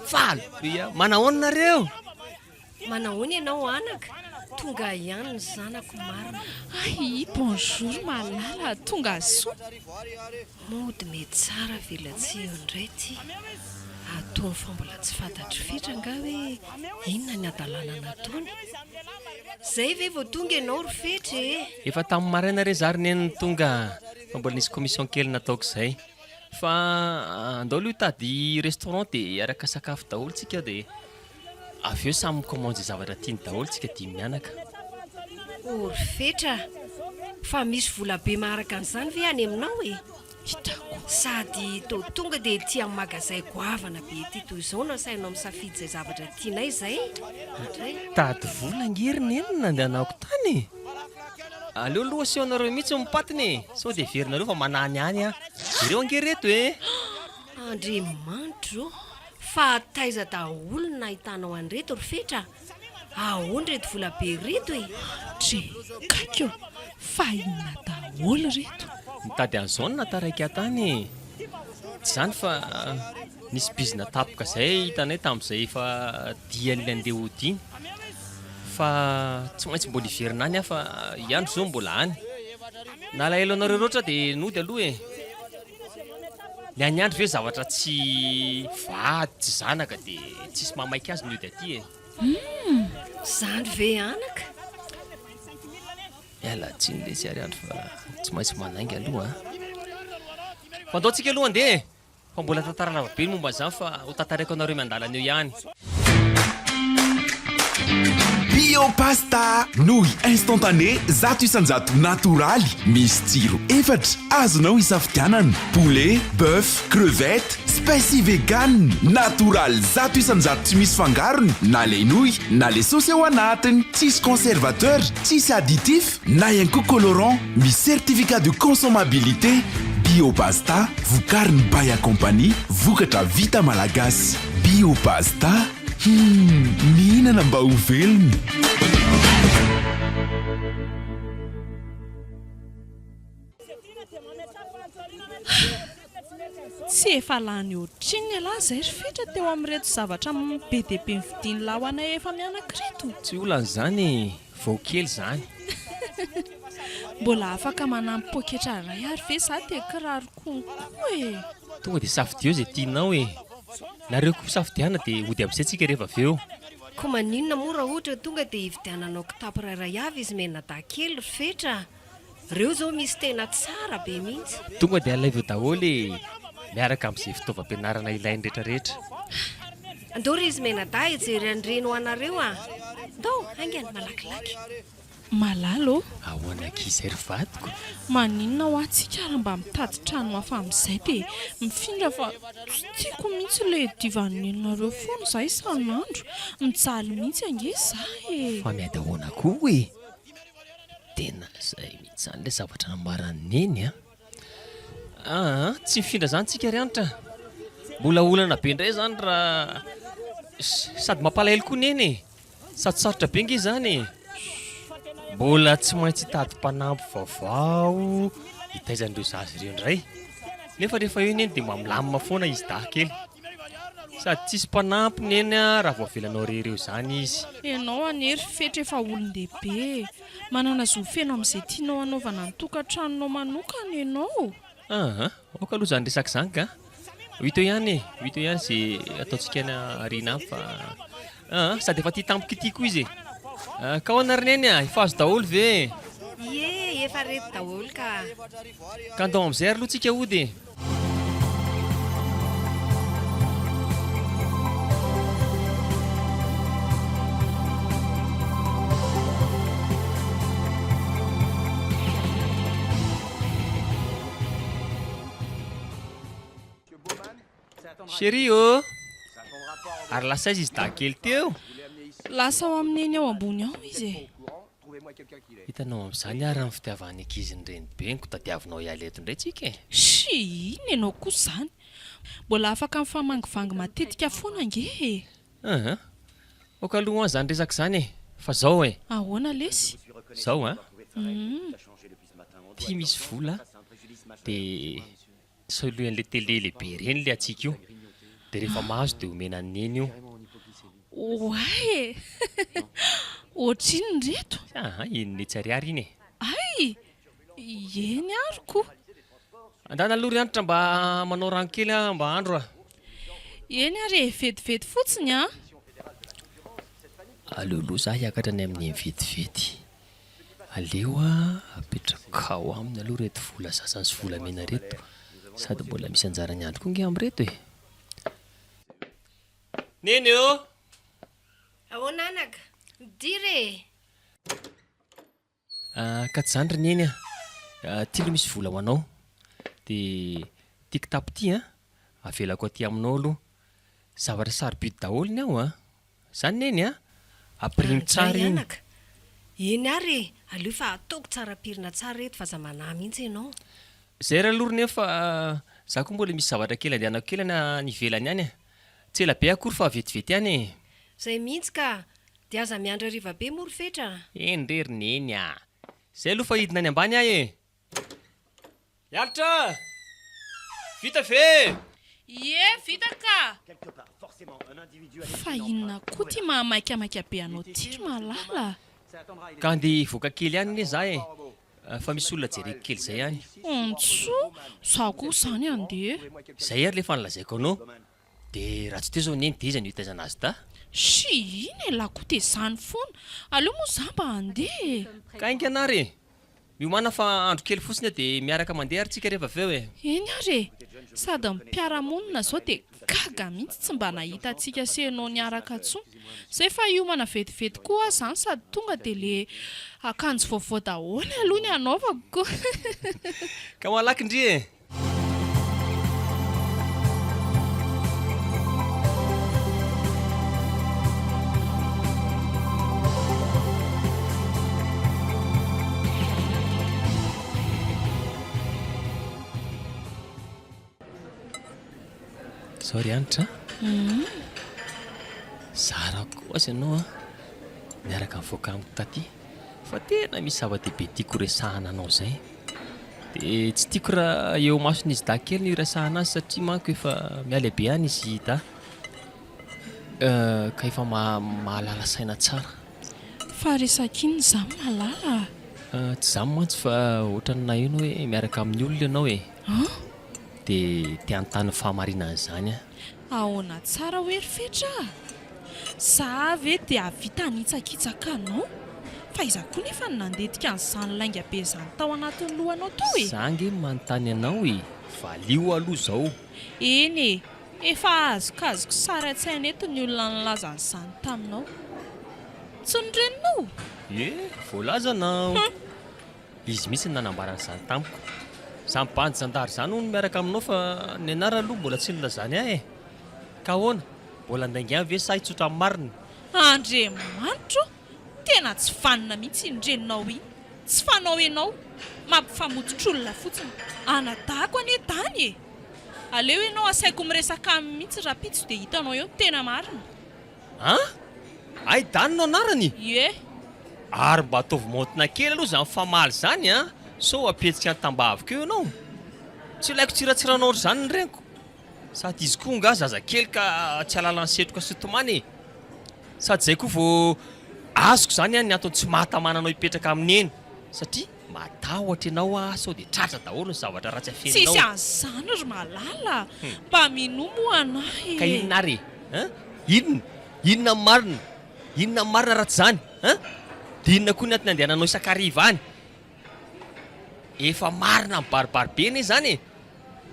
Speaker 3: Faly be aho! Manahoana nareo?
Speaker 7: Manahoana ianao anaka? Tonga ihany ny zanako marina.
Speaker 1: Hay! Bonjour Malala! Tonga soa!
Speaker 7: Mody mety tsara velatsihy eo indray ity. Ataony fa mbola tsy fantatr'i Fetra angaha hoe inona ny hadalana nataony. Zay ve vao tonga ianao ry Fetra e?
Speaker 3: Efa tamin'ny maraina re za ry Neny no tonga fa mbola nisy commission kely nataoko izay. Fa andao aloha hitady restaurant dia hiaraka sakafo daholo tsika dia Avy eo samy mi-commande izay zavatra tiany daholo tsika dimy mianaka.
Speaker 7: Oh ry Fetra a! Fa misy vola be maharaka an'izany ve any aminao e?
Speaker 1: Hitako.
Speaker 7: Sady toa tonga dia ety amin'ny magazay goavana be ety toy izao no asainao misafidy izay zavatra tianay izay? Andray.
Speaker 3: Tady vola ange ry Neny no nandehanako tany e! Aleo aloha asehonareo mihitsy ny patiny e! Sao dia heverinareo fa manany any aho. Jereo ange reto e!
Speaker 7: Andriamanitra ô! Fa taiza daholo no nahitanao an'ireto ry Fetra a? Ahoana ireto vola be ireto e?
Speaker 1: Dre gaigy ô! Fa inona daholo ireto?
Speaker 3: Nitady an'izao no nataraiky ahy tany e! Tsy izany fa nisy bizina tampoka izay hitanay tamin'izay efa dian'ilay andeha hody iny. Fa tsy maintsy mbola hiverina any aho fa i Andry izao mbola any. Nalahelo anareo loatra aho dia nody aloha e! Ny an'i Andry ve zavatra tsy vady tsy zanaka dia tsisy mahamaika azy ny hody aty e.
Speaker 7: Humm! Zany ve anaka?
Speaker 3: Miala tsiny lesy ary Andry fa tsy maintsy manainga aloha an. Fa andao tsika aloha andeha e! Fa mbola tantara lava be ny momba an'izany fa ho tantaraiko anareo miandalana eo ihany.
Speaker 10: Bio Pasta, nouilles instantanées 100% natoraly, misy tsiro efatra azonao isafidianana, poulet, boeuf, crevette, spicy vegan, natoraly 100% tsy misy fangarony na le nouilles na le saosy ao anatiny, tsisy conservateur, tsisy additif na ihany koa colorant, misy certificat de consommabilité. Bio Pasta, vokarin'ny Baya Company, vokatra vita malagasy. Bio Pasta, Humm, mihinana mba ho velona.
Speaker 1: Tsy efa lany ohatrinona ialahy izay ry Fetra teo amin'ireto zavatra be dia be novidian'lah ho anay efa mianaka ireto?
Speaker 3: Tsy olana izany e, vao kely izany.
Speaker 1: Mbola afaka manampy poketra iray ary ve za dia kiraro konko e?
Speaker 3: Tonga dia safidio izay tianao e. Nareo koa misafidiana dia hody amin'izay tsika rehefa avy eo.
Speaker 7: Ko maninona moa raha ohatra tonga dia hividiananao kitapo rairay avy izy mianadahy kely ry Fetra a! Reo zao misy tena tsara be mihitsy.
Speaker 3: Tonga dia alaivo daholo e! Miaraka amin'izay fitaovam-pianarana ilainy rehetra rehetra.
Speaker 7: Andao ry izy mianadahy hijery an'ireny ho anareo a! Ndao, haingana, malakilaky.
Speaker 1: Malala ô!
Speaker 3: Ahoana akia izay ry vadiko?
Speaker 1: Maninona hoa tsika ary mba mitady trano hafa amin'izay dia mifindra fa tsy tiako mihitsy ilay divaninenareo foana izaho isan'andro. Mijaly mihitsy ange izaho e!
Speaker 3: Fa miady ahoana koa e? Tena izay mihitsy izany ilay zavatra nambaran'i Neny a! Aa, tsy mifindra izany tsika ry Hanitra a! Mbola olana be indray izany raha sady mampalahelo koa Neny e! Sady sarotra be nge izany e! Mbola tsy maintsy hitady mpanampy vaovao hitaiza an'ireo zaza ireo indray. Nefa rehefa eo neny dia mba milamina foana izy dahy kely. Sady tsisy mpanampy Neny a raha vao avelanao irery eo izany izy.
Speaker 1: Ianao anie ry Fetra efa olon-dehibe e! Manana zo feno amin'izay tianao hanaovana ny tokantranonao manokana ianao.
Speaker 3: Aa, aoka aloha izany resaka izany ka! Ho hita eo ihany e, ho hita eo ihany izay ataontsika any aoriana any fa aa, sady efa tia tampoka ity koa izy e! Ka ahoana ry Neny a, efa azo daholo ve e?
Speaker 6: Ie, efa reto daholo ka!
Speaker 3: Ka andao amin'izay ary aloha tsika hody e! Chérie ô! Ary lasa aiza izy dahy kely teo?
Speaker 1: Lasa ao amin'ny neny ao ambony ao izy e!
Speaker 3: Hitanao amin'izany ary ny fitiavan'ny ankizy ny renibeniko, tadiavinao hiala eto indray tsika e!
Speaker 1: Shii, inona ianao kosa izany? Mbola afaka mifamangivangy matetika foana ange e!
Speaker 3: Aa, aoka aloha an izany resaka izany e! Fa zao e!
Speaker 1: Ahoana lesy?
Speaker 3: Zao an! Ity misy vola dia soloy an'ilay télé lehibe ireny ilay antsika io, dia rehefa mahazo dia omena an'i Neny io.
Speaker 1: Oay e! Ohatrinona ireto?
Speaker 3: Aa, enina hetsy ariary iny e!
Speaker 1: Hay! Eny ary ko!
Speaker 3: Andana aloha ry Hanitra mba manao rano kely aho mba handro a!
Speaker 1: Eny ary e, vetivety fotsiny an!
Speaker 3: Aleo aloha za hiakatra any amin'iny vetivety. Aleo apetrako ao aminy aloha ireto vola sasany sy volamena ireto, sady mbola misy anjaran'i Andry koa ange amin'ireto e! Neny ô!
Speaker 7: Ahoana anaka? Midira e!
Speaker 3: Ka tsy izany ry Neny a! Ity aloha misy vola ho anao, dia ity kitapo ity an, avelako aty aminao aloha. Zavatra sarobidy daholo ny ao an! Izany Neny a! Ampirimo tsara
Speaker 7: Andray
Speaker 3: iny.
Speaker 7: anaka! Eny ary e! Aleo fa ataoko tsara pirina tsara ireto fa aza manahy mihitsy ianao.
Speaker 3: Izay ary aloha ry Neny fa za koa mbola misy zavatra kely andehanako kely any ivelany any e! Tsy ela be akory fa vetivety ihany e!
Speaker 7: Izay mihitsy ka! Dia aza miandry hariva be moa ry Fetra a!
Speaker 3: Eny re ry Neny a! Izay aloha fa hidina any ambany aho e! Mialotra a! Vita ve?
Speaker 1: Ie, vita ka! Fa inona koa ity mahamaikamaika be anao ity ry Malala a!
Speaker 3: Ka andeha hivoaka kely ihany anie za e! Fa misy olona jereko kely izay any.
Speaker 1: Antso, za koa izany andeha.
Speaker 3: Izay ary le efa nolazaiko anao. Dia raha tsy teo izao Neny dia iza no hitaizana azy da?
Speaker 1: Shii, iny elah koa dia izany foana. Aleo moa za mba handeha e.
Speaker 3: Ka haingana ary e! Miomàna fa andro kely fotsiny dia miaraka mandeha ary tsika rehefa avy eo e!
Speaker 1: Eny ary e! Sady ny mpiara-monina izao dia gaga mihitsy tsy mba nahita antsika sy enao niaraka intsony. Zay fa hiomana vetivety koa aho izany sady tonga dia le akanjo vaovao daholo aloha ny hanaovako.
Speaker 3: Ka malaky ndry e! Zao ry Hanitra a! Zara koa aza ianao an, miaraka mivoaka amiko taty fa tena misy zava-dehibe tiako horesahana anao izay. Dia tsy tiako raha eo imason'izy dahy kely no hiresahana azy satria manko efa mihalehibe any izy dahy ka efa mahalala saina tsara.
Speaker 1: Fa resaka inona izany Malala
Speaker 3: a? Tsy izany mantsy fa ohatran'ny naheno hoe miaraka amin'ny olona ianao e.
Speaker 1: An?
Speaker 3: Dia te hanontany ny fahamarinan'izany aho.
Speaker 1: Ahoana tsara hoe ry Fetra a? Za ve dia hahavita hanitsakitsaka anao? Fa iza koa nefa no nandetika an'izany lainga be izany tao anatin'ny lohanao tao e?
Speaker 3: Za ange no manontany anao e! Valio aloha izao.
Speaker 1: Eny e! Efa azokazoko sary an-tsaina eto ny olona nilaza an'izany taminao. Tsy ny reninao?
Speaker 3: Ie, voalazanao. Izy mihitsy no nanambara an'izany tamiko. Izany bandy zandary izany hono miaraka aminao fa ny anarany aloha mbola tsy nilazany ahy e! Ka ahoana? Mbola handainga ihany ve sa hitsotra ny marina?
Speaker 1: Andriamanitra o! Tena tsy vanona mihitsy iny reninao iny. Tsy fanao ianao. Mampifamototr'olona fotsiny. Anadahako anie Dany e! Aleo ianao asaiko miresaka aminy mihitsy rahampitso dia hitanao eo ny tena marina.
Speaker 3: An! Hay Dany no anarany?
Speaker 1: Ie.
Speaker 3: Ary mba ataovy maontina kely aloha izany famaly izany an! Sao hampihetsika ny tambaviko eo ianao. Tsy ilaiko tsiratsiranao ohatr'izany ny reniko. Sady izy koa nga zazakely ka tsy hahalala ny setroka sy tomany e! Sady izay koa vao azoko izany ny antony tsy mahatamana anao hipetraka aminy eny satria matahotra ianao ah sao dia tratra daholo ny zavatra ratsy afeninao.
Speaker 1: Tsisy an'izany ry Malala a! Mba minoa moa anah e!
Speaker 3: Ka inona ary e? Hein? Inona? Inona ny marina? Inona ny marina raha tsy izany? Hein? Dia inona koa ny antony andehananao isan-kariva any? Efa marina mibaribary be anie izany e!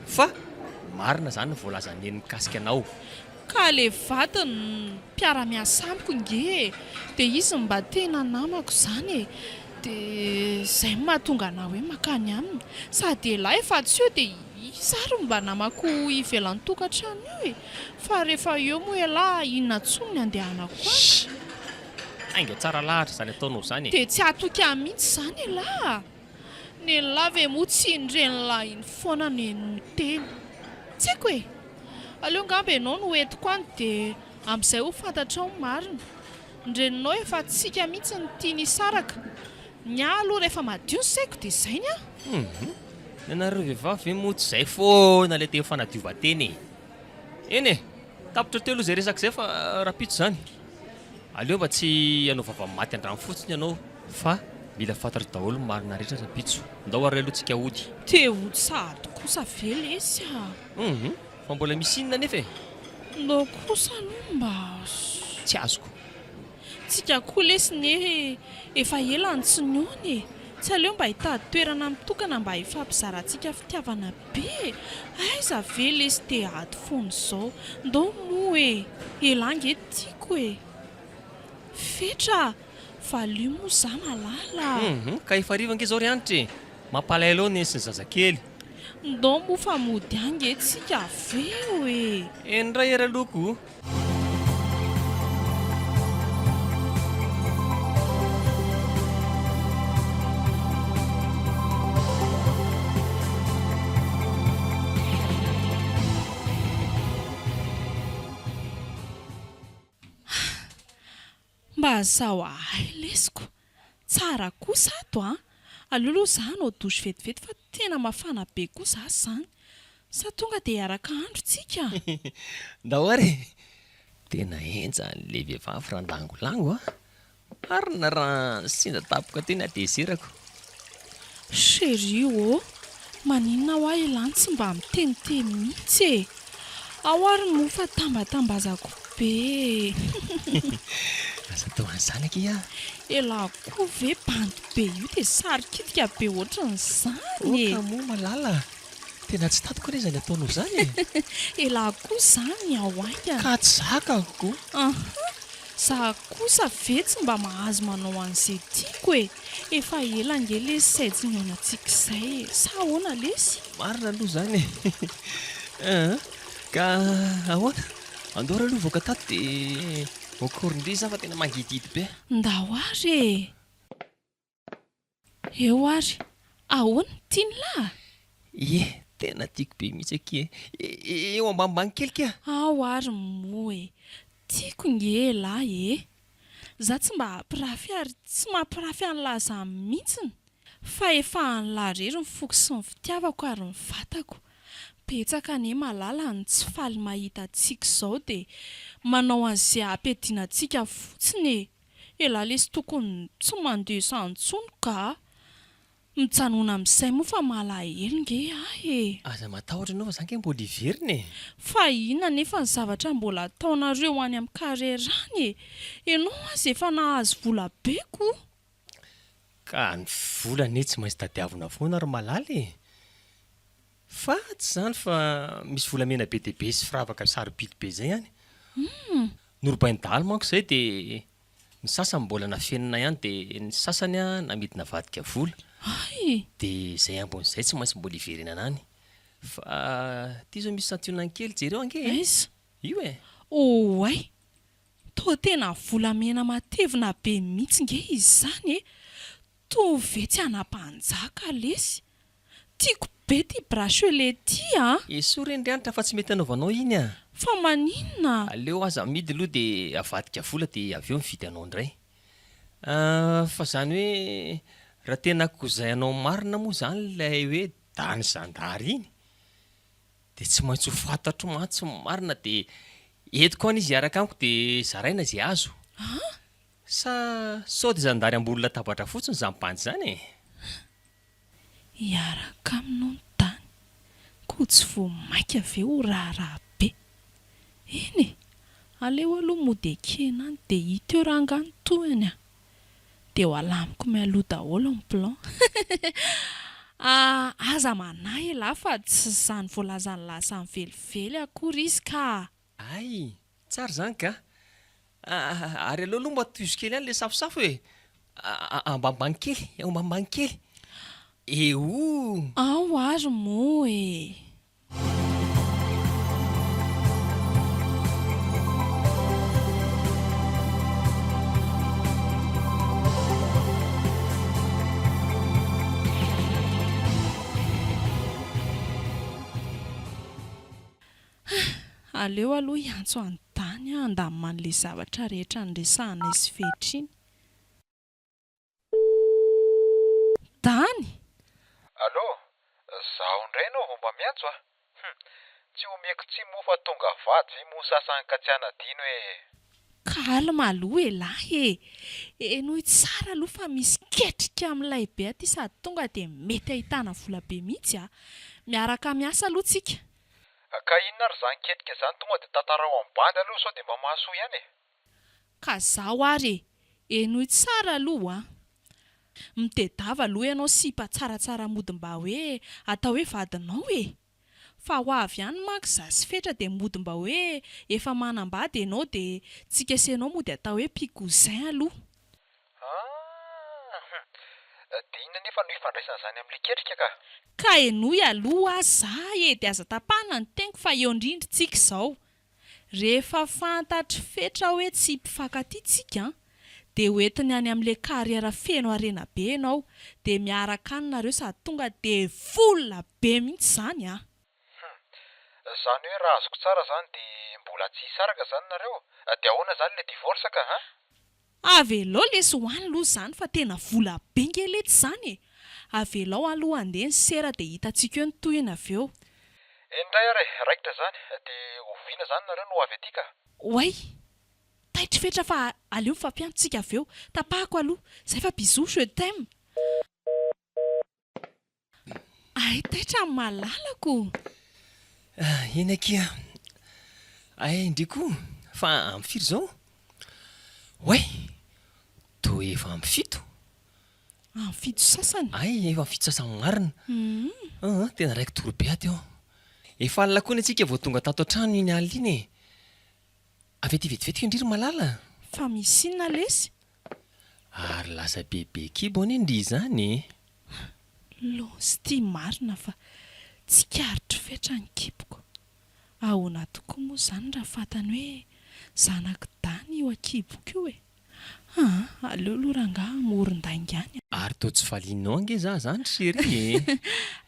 Speaker 3: Fa marina izany ny voalazan'i Neny mikasika anao.
Speaker 1: Ka le vadiny mpiara-miasa amiko nge e! Dia izy no mba tena namako izany e! Dia izay no mahatonga anah hoe mankany aminy. Sady elah efa tsy eo dia iza ary no mba namako ivelan'ny tokantrano io e! Fa rehefa eo moa elah inona intsony ny andehanako any?
Speaker 3: Shh! Ainga tsara lahatra izany ataonao izany e!
Speaker 1: Dia tsy hatoky ahy mihitsy izany elah a! Nen'lah ve moa tsy iny renin'lah iny foana no niteny? Tsy haiko e! Aleo angamba ianao no entiko any dia amin'izay ho fantatrao ny marina. Ny reninao efa tsika mihitsy no tiany hisaraka. Ny ahy aloha rehefa madio ny saiko dia izay ny ahy.
Speaker 3: Hum! Ny anareo vehivavy ve moa tsy izay foana ilay teny fanadiovan-tena e! Eny e! Tapitra teo aloha izay resaka izay fa rahampitso izany. Aleo mba tsy hanao vava maty an-drano fotsiny ianao fa mila fantatro daholo ny marina rehetra rahampitso. Ndao ary aloha tsika hody.
Speaker 1: Te hody sahady kosa ve lesy a!
Speaker 3: Hum, fa mbola misy inona anefa e?
Speaker 1: Ndao kosa aloha mba.
Speaker 3: Tsy azoko.
Speaker 1: Tsika koa lesy ne efa ela no tsy nihaona e! Tsy aleo mba hitady toerana mitokana mba hifampizarantsika fitiavana be e! Aiza ve lesy te ady foana izao! Ndao moa e! Elah nge tiako e! Fetra a! Valio moa za malala a!
Speaker 3: Hum, ka efa hariva ange izao ry Hanitra e! Mampalahelo ao neny sy ny zazakely.
Speaker 1: Ndao moa fa mody any nge tsika avy eo e!
Speaker 3: Eny indray ery aloha ko!
Speaker 1: Mba zao ahay lesiko. Tsara kosa ato an! Aleo aloha za hanao douche vetivety fa tena mafana be koa za zany. Sa tonga dia hiaraka handro tsika?
Speaker 3: Ndao ary e! Tena henjana le vehivavy randangolango a! Marina raha nisinda tampoka teo ny hatezerako.
Speaker 1: Chérie ô! Maninona hoa elah no tsy mba miteniteny mihitsy e! Ao ary moa fa tambatambazako be e!
Speaker 3: Aza atao an'izany akia a!
Speaker 1: Elah koa ve bandy be io dia sarikitika be ohatran'izany e!
Speaker 3: Oka moa malala a! Tena tsy tantiko anie izany ataonao izany e!
Speaker 1: Elah koa izany ao haingana.
Speaker 3: Ka tsy zakako ko!
Speaker 1: Aha! Za kosa ve tsy mba mahazo manao an'izay tiako e! Efa ela ange lesy izay tsy nihaonantsika izay e! Sa ahoana lesy?
Speaker 3: Marina aloha izany e! Aa! Ka ahoana? Andao ary aloha hivoaka tato dia voakoron-driza za fa tena mangidihidy be.
Speaker 1: Ndao ary e! Eo ary! Ahoana? Tian'lah?
Speaker 3: Ie, tena tiako be mihitsy akia e! Eo ambanimbany kely kia!
Speaker 1: Ao ary moa e! Tiako nge elah e! Za tsy mba hampirafy ary tsy mampirafy an'lah zany mihitsiny fa efa an'lah rery ny foko sy ny fitiavako ary ny vatako. Betsaka anie malala ny tsy faly mahita antsika izao dia manao an'izay hampiadiana antsika fotsiny e! Elah lesy tokony tsy mandeha izany intsony ka! Mijanona amin'izay moa fa malahelo nge ahy e!
Speaker 3: Aza matahotra ianao fa za nge mbola hiverina e!
Speaker 1: Fa inona anefa ny zavatra mbola ataonareo any amin'ny carrière any e! Ianao aza efa nahazo vola be ko!
Speaker 3: Ka ny vola anie tsy maintsy tadiavina foana ry malala e! Fa tsy izany fa misy volamena be dia be sy firavaka sarobidy be izay any.
Speaker 1: Humm!
Speaker 3: Norobain'ny dahalo manko izay dia ny sasany mbola nafenina ihany dia ny sasany namidy navadika vola.
Speaker 1: Hay!
Speaker 3: Dia izay ambiny izay tsy maintsy mbola hiverenana any. Fa ity izao misy santionany kely, jereo ange e!
Speaker 1: Aiza?
Speaker 3: Io e!
Speaker 1: Oay! Toa tena volamena matevina be mihitsy nge izy izany e! Toa ve tsy ana-mpanjaka lesy? Tiako be ty bracelet ty a!
Speaker 3: Esory iny ry Hanitra fa tsy mety anaovanao iny a!
Speaker 1: Fa maninona?
Speaker 3: Aleo aza amidy aloha dia avadika vola dia avy eo mividy anao indray. Fa zany hoe raha tena cousin anao marina moa zany ilay hoe dany zandary iny? Dia tsy maintsy ho fantatro mantsy ny marina dia entiko any izy hiaraka amiko dia zaraina izay azo. Sa sao dia zandary ambony latabatra fotsiny izany bandy izany e?
Speaker 1: Hiaraka aminy hono tany, koa tsy vao maika ve ho raharaha be? Eny e! Aleo aloha mody ekena any dia hita eo rangahy ny tohiny a! Dia ho alamiko mialoha daholo ny plan. Ah, aza manahy elah fa tsy izany voalazan'lah izany velively akory izy ka!
Speaker 3: Hay! Tsara izany ka! Ary aleo aloha mba tohizo kely ihany ilay safosafo e! Ambanimbany kely, ambanimbany kely. Eoh!
Speaker 1: Ao ary moa e! Aleo aloha hiantso an'i Dany aho handamina an'ilay zavatra rehetra niresahanay sy Fetra iny. Dany!
Speaker 9: Allô, zaho indray ianao vao mba miantso a! Hum, tsy omeko tsiny moa fa tonga vady ve moa sasany ka tsy hanadino e!
Speaker 1: Calme aloha elah e! Henoy tsara aloha fa misy ketrika milay be aty sady tonga dia mety ahitana vola be mihitsy a! Miaraka miasa aloha tsika.
Speaker 9: Ka inona ary izany ketrika izany tonga dia tantarao amin'ny bandy aloha sao dia mba mahasoa ihany e!
Speaker 1: Ka zaho ary e! Henoy tsara aloha an! Mitedava aloha ianao sipa tsaratsara mody mba hoe atao hoe vadinao e! Fa ho avy any manko za sy Fetra dia mody mba hoe efa manambady ianao dia tsika sy ianao mody atao hoe pi-cousin aloha.
Speaker 9: Ah! Hum! Dia inona anefa no ifandraisan'izany amin'ilay ketrika ka?
Speaker 1: Ka henoy aloha za e! Dia aza tapahana ny teniko fa eo indrindra tsika izao. Rehefa fantatr'i Fetra hoe tsy mpifankatia tsika an, dia ho entiny any amin'ilay carrière feno harena be ianao, dia miaraka any nareo sady tonga dia vola be mihitsy izany an!
Speaker 9: Hum. Zany hoe raha azoko tsara zany dia mbola tsy hisaraka zany nareo? Dia ahoana zany le divorce ka an?
Speaker 1: Avelao lesy ho any aloha izany fa tena vola be nge letsy izany e! Avelao aloha handeha ny sera dia hitantsika eo ny tohiny avy eo.
Speaker 9: Eny indray ary e, raikitra izany, dia oviana izany nareo no ho avy aty ka?
Speaker 1: Oay! Taitry fetra fa aleo mifampiantso tsika avy eo, tapahako aloha, zay fa bisous, je t'aime! Hay taitra ny malalako.
Speaker 3: Eny akia. Hay ndry koa fa amin'ny firy izao? Oay! Toa efa amin'ny fito.
Speaker 1: Amin'ny fito sasany.
Speaker 3: Hay, efa amin'ny fito sasany marina. Aa, tena raiki-tory be aho teo. Efa alina koa ny antsika vao tonga tato an-trano iny alina iny e. Avy aty vetivety ve ndry ry malala?
Speaker 1: Fa misy inona lesy?
Speaker 3: Ary lasa bebe kibo anie ndry izany e!
Speaker 1: Loza ity marina fa tsikaritro fetra ny kiboko. Ahoana tokoa moa izany raha fantany hoe zanak'i Dany io an-kiboko io e? Aa, aleo aloha rangahy hamoron-dainga any.
Speaker 3: Ary toa tsy valianao ange za zany chérie e!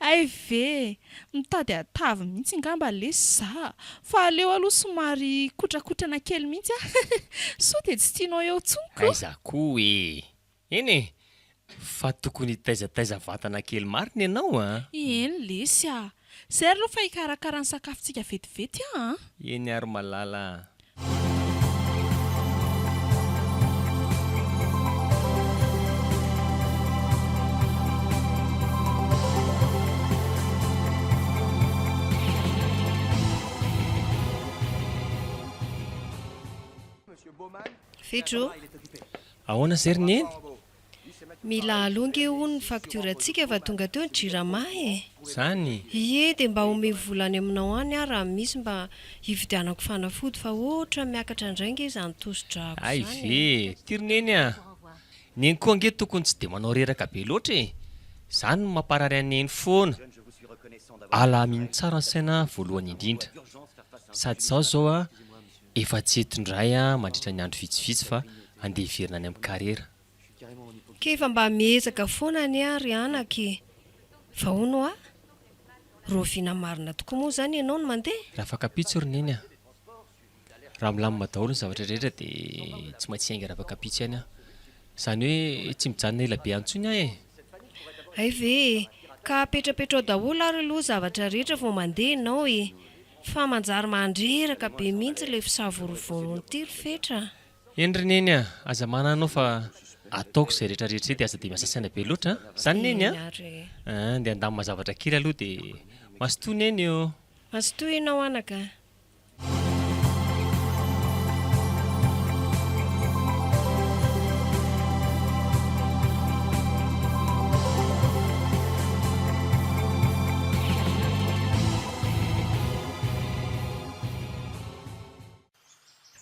Speaker 1: Hay ve e! Mitady hatavy mihitsy angamba lesy za fa aleo aloha somary kotrakotrana kely mihitsy aho sao dia tsy tianao eo intsony ko!
Speaker 3: Aiza koa e! Eny e! Fa tokony hitaizataiza vatana kely marina ianao a!
Speaker 1: Eny lesy a! Zay aloha fa hikarakara ny sakafontsika vetivety aho an!
Speaker 3: Eny ary malala a!
Speaker 7: Fetro.
Speaker 3: Ahoana izay ry Neny?
Speaker 7: Mila aloa nge hono ny facture-ntsika fa tonga teo ny jirama e!
Speaker 3: Zany?
Speaker 7: Ie, dia mba omeo vola any aminao any aho raha misy mba hividianako fanafody fa ohatra miakatra indray nge izany tosi-drako
Speaker 3: Hay
Speaker 7: izany
Speaker 3: ve!
Speaker 7: e!
Speaker 3: Ty ry Neny a! Neny koa ange tokony tsy dia manao reraka be loatra e! Zany no mamparary an'i Neny foana. Alamino tsara ny saina voalohany indrindra. Sady izaho izao a, efa tsy eto indray aho mandritra ny andro vitsivitsy fa andeha hiverina any amin'ny carrière.
Speaker 7: K'efa mba miezaka foana anie aho ry anaka e! Fa hono hoa? Rahoviana marina tokoa moa izany ianao no mandeha?
Speaker 3: Rafakampitso ry Neny a! Raha milamina daholo ny zavatra rehetra dia tsy maintsy hiainga rafakampitso ihany aho. Izany hoe tsy mijanona ela be any intsony aho e!
Speaker 7: Hay ve e! Ka apetrapetrao daholo ary aloha zavatra rehetra vao mandeha ianao e! Fa manjary mandreraka be mihitsy ilay fisavorovoroana ity ry Fetra a!
Speaker 3: Eny ry Neny a! Aza manana anao fa ataoko izay rehetra rehetra izay dia aza dia miasa saina be loatra a! Izany Neny a!
Speaker 7: Eny ary e!
Speaker 3: An, dia handamina zavatra kely aloha dia mazotoa Neny ô!
Speaker 7: Mazotoa ianao anaka a!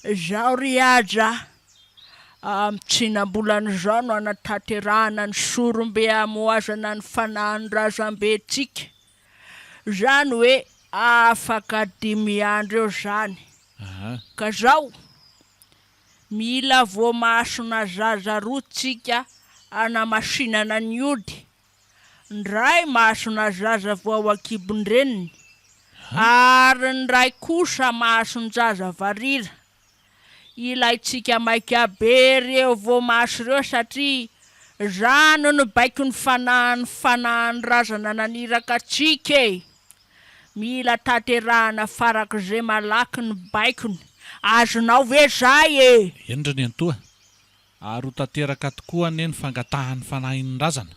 Speaker 8: Izao ry Haja a, amin'ny tsinam-bolana izao no hanatanterahana ny sorombe hamohazana ny fanahin'ny razambentsika. Zany hoe afaka dimy andro eo zany. Ka zao, mila voamasona zaza roa tsika hanamasinana ny ody. Ndray masona zaza vao ao an-kibon-dreniny, ary ny ray kosa mason-jaza varira. Ilaintsika maika be ireo voamaso ireo satria zany no baikon'ny fanahin'ny fanahin'ny razana naniraka antsika e! Mila tanterahana farak'izay malaky ny baikony, azonao ve zay e?
Speaker 5: Eny ry nenitoa, ary ho tanteraka tokoa anie ny fangatahan'ny fanahin'ny razana.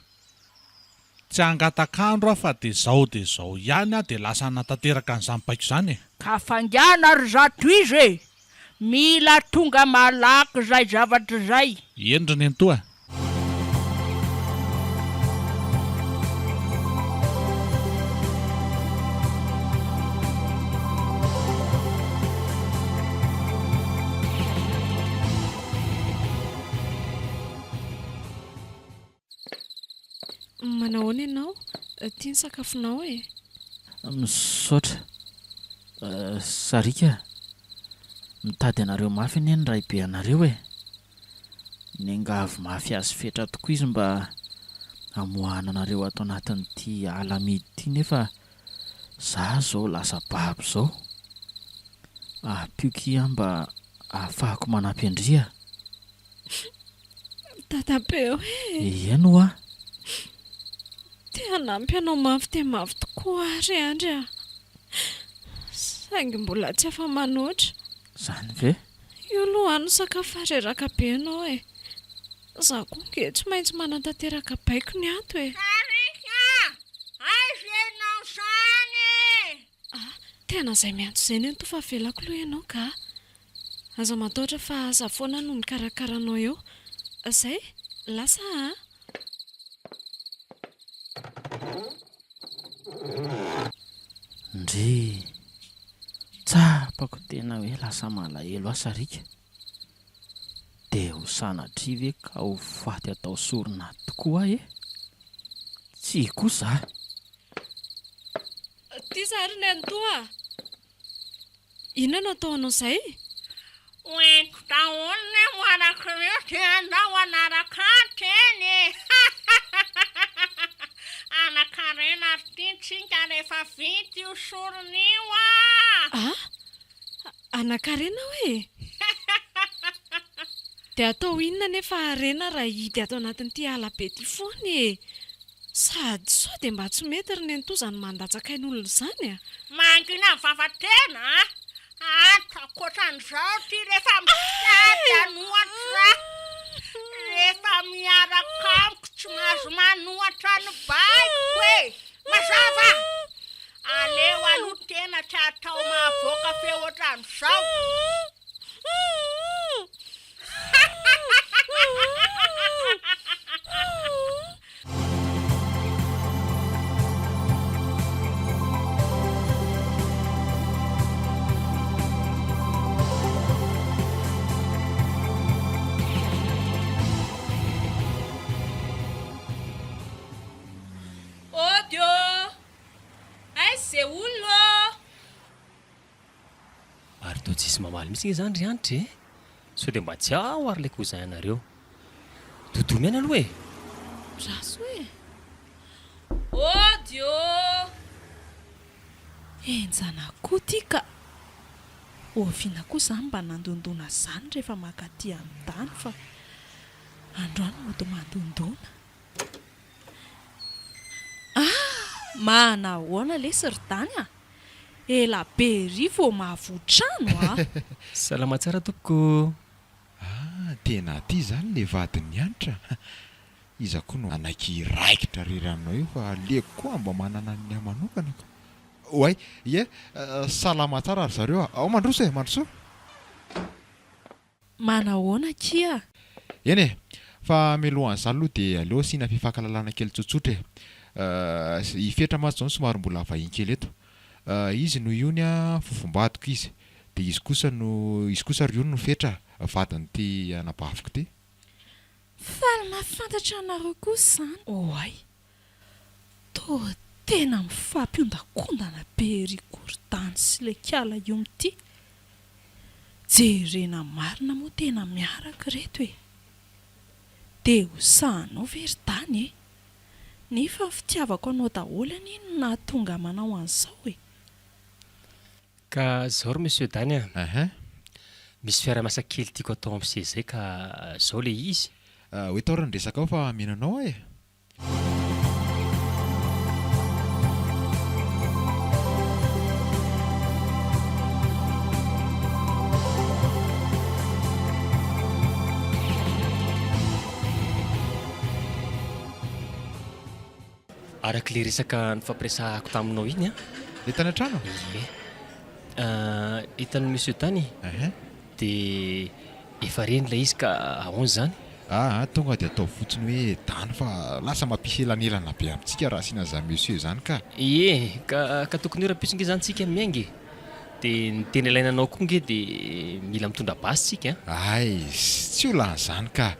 Speaker 5: Tsy hangatak'andro aho fa dia zao dia zao ihany aho dia lasa hanatanteraka an'izany baiko izany e!
Speaker 8: Ka faingàna ry zato iza e! Mila tonga malaky izay zavatra izay.
Speaker 5: Eny ry nenitoa.
Speaker 1: Manahoana ianao? Ity ny sakafonao e.
Speaker 2: Misaotra. Sariaka a! Mitady anareo mafy anie ny raibe anareo e! Niangavy mafy azy fetra tokoa izy mba hamoahana anareo ato anatin'ity ala mihidy ity nefa za zao lasa babo zao. Ampio kia aho mba ahafahako manampy an-dry a!
Speaker 1: Dadabe hoe.
Speaker 2: Eny hoa.
Speaker 1: Te hanampy anao mafy dia mafy tokoa aho ry Andry a! Saingy mbola tsy afa-manoatra.
Speaker 2: Izany ve?
Speaker 1: Io aloha hano sakafo fa reraka be ianao e! Izaho koa ange tsy maintsy manatanteraka baiko ny ato e!
Speaker 8: Sarika! Aiza ianao izany e?
Speaker 1: Ah, tena izay miantso izay nenitoa fa avelako aloha ianao ka! Aza matahotra fa za foana no mikarakara anao eo. Zay, lasa a!
Speaker 2: Ndrii! Tsapako tena hoe lasa malahelo aho sariaka. Dia ho sanatria ve ka ho faty atao sorona tokoa aho e? Tsia kosa a!
Speaker 1: Ty za ry nenitoa a! Inona no ataonao izay?
Speaker 8: Ho entiko daholo ny amboarako ireo dia andao hanaraka ahy teny e! Hanan-karena ary tiantsika rehefa vita io sorona io ah!
Speaker 1: Ah! Hanan-karena hoe? Dia atao inona anefa harena raha hidy ato anatin'ity ala be ity foana e? Sady sao dia mba tsy mety ry nenitoa izany mandatsaka ain'olona izany a!
Speaker 8: Mangina ny vava-tena a! Ataoko ohatran'izao ity rehefa mitady hanohatra, rehefa miaraka amiko tsy mahazo manohatra ny baiko e! Mazava? Aleo aloha tena tsy atao mahavoaka feo ohatran'izao.
Speaker 1: Ody ô! Aiza ze olona ô!
Speaker 3: Ary toa tsisy mamaly mihitsy nge zany ry Hanitra e! Sao dia mba tsy ao ary ilay cousin anareo. Dodomy ihany aloha e!
Speaker 1: Raso e! Ody ô! Henjana koa ty ka! Oviana koa za mba nandondona zany rehefa mankaty amin'i Dany fa androany mody mandondona. Ah! Manahoana lesy ry Dany a! Ela be ery vao mahavoa trano a!
Speaker 3: Salama tsara tompoko.
Speaker 9: Ah, tena aty izany le vadin'i Hanitra a! Iza koa no hanaiky hiraikitra rery aminao eo fa aleoko koa mba manana ny ahy manokana ka. Oay, ie, salama tsara ry zareo a! Ao mandroso e, mandrosoa!
Speaker 1: Manahoana akia?
Speaker 9: Eny e! Fa mialohan'izany aloha dia aleo asiana fifankalalana kely tsotsotra e! I Fetra mantsy izao no somary mbola vahiny kely eto. Izy no iony an, fofombadiko izy. Dia izy kosa no, izy kosa ry iony no Fetra, vadin'ity anabaviko ity.
Speaker 1: Faly mahafantatra anareo koa izany. Oay! Toa tena mifampihondakondana be ery Gordany sy ilay kiala io mitia. Jerena marina moa tena miaraka ireto e! Dia ho sahanao ve ry Dany e? Nefa ny fitiavako anao daholo anie no nahatonga ahy manao an'izao e!
Speaker 3: Ka zao ry monsieur Dany a! Misy fiarahamiasa kely tiako atao am'se zay ka zao le izy.
Speaker 9: Hoe tao ry ny resakao fa mino anao aho e!
Speaker 3: Araka ilay resaka nifampiresahako taminao iny an.
Speaker 9: Ilay tany an-trano?
Speaker 3: Ie. Hitan'i Monsieur tany dia efa reny ilay izy ka ahoana izany?
Speaker 9: Aa tonga dia ataovy fotsiny hoe Dany fa lasa mampisy elanelana be amintsika raha asiana an'izany Monsieur izany ka.
Speaker 3: Ie, ka ka tokony ho rahampitso nge izany tsika miainga e. Dia ny tena ilaina anao koa nge dia mila mitondra basy tsika an.
Speaker 9: Aiz, tsy ho lany izany ka.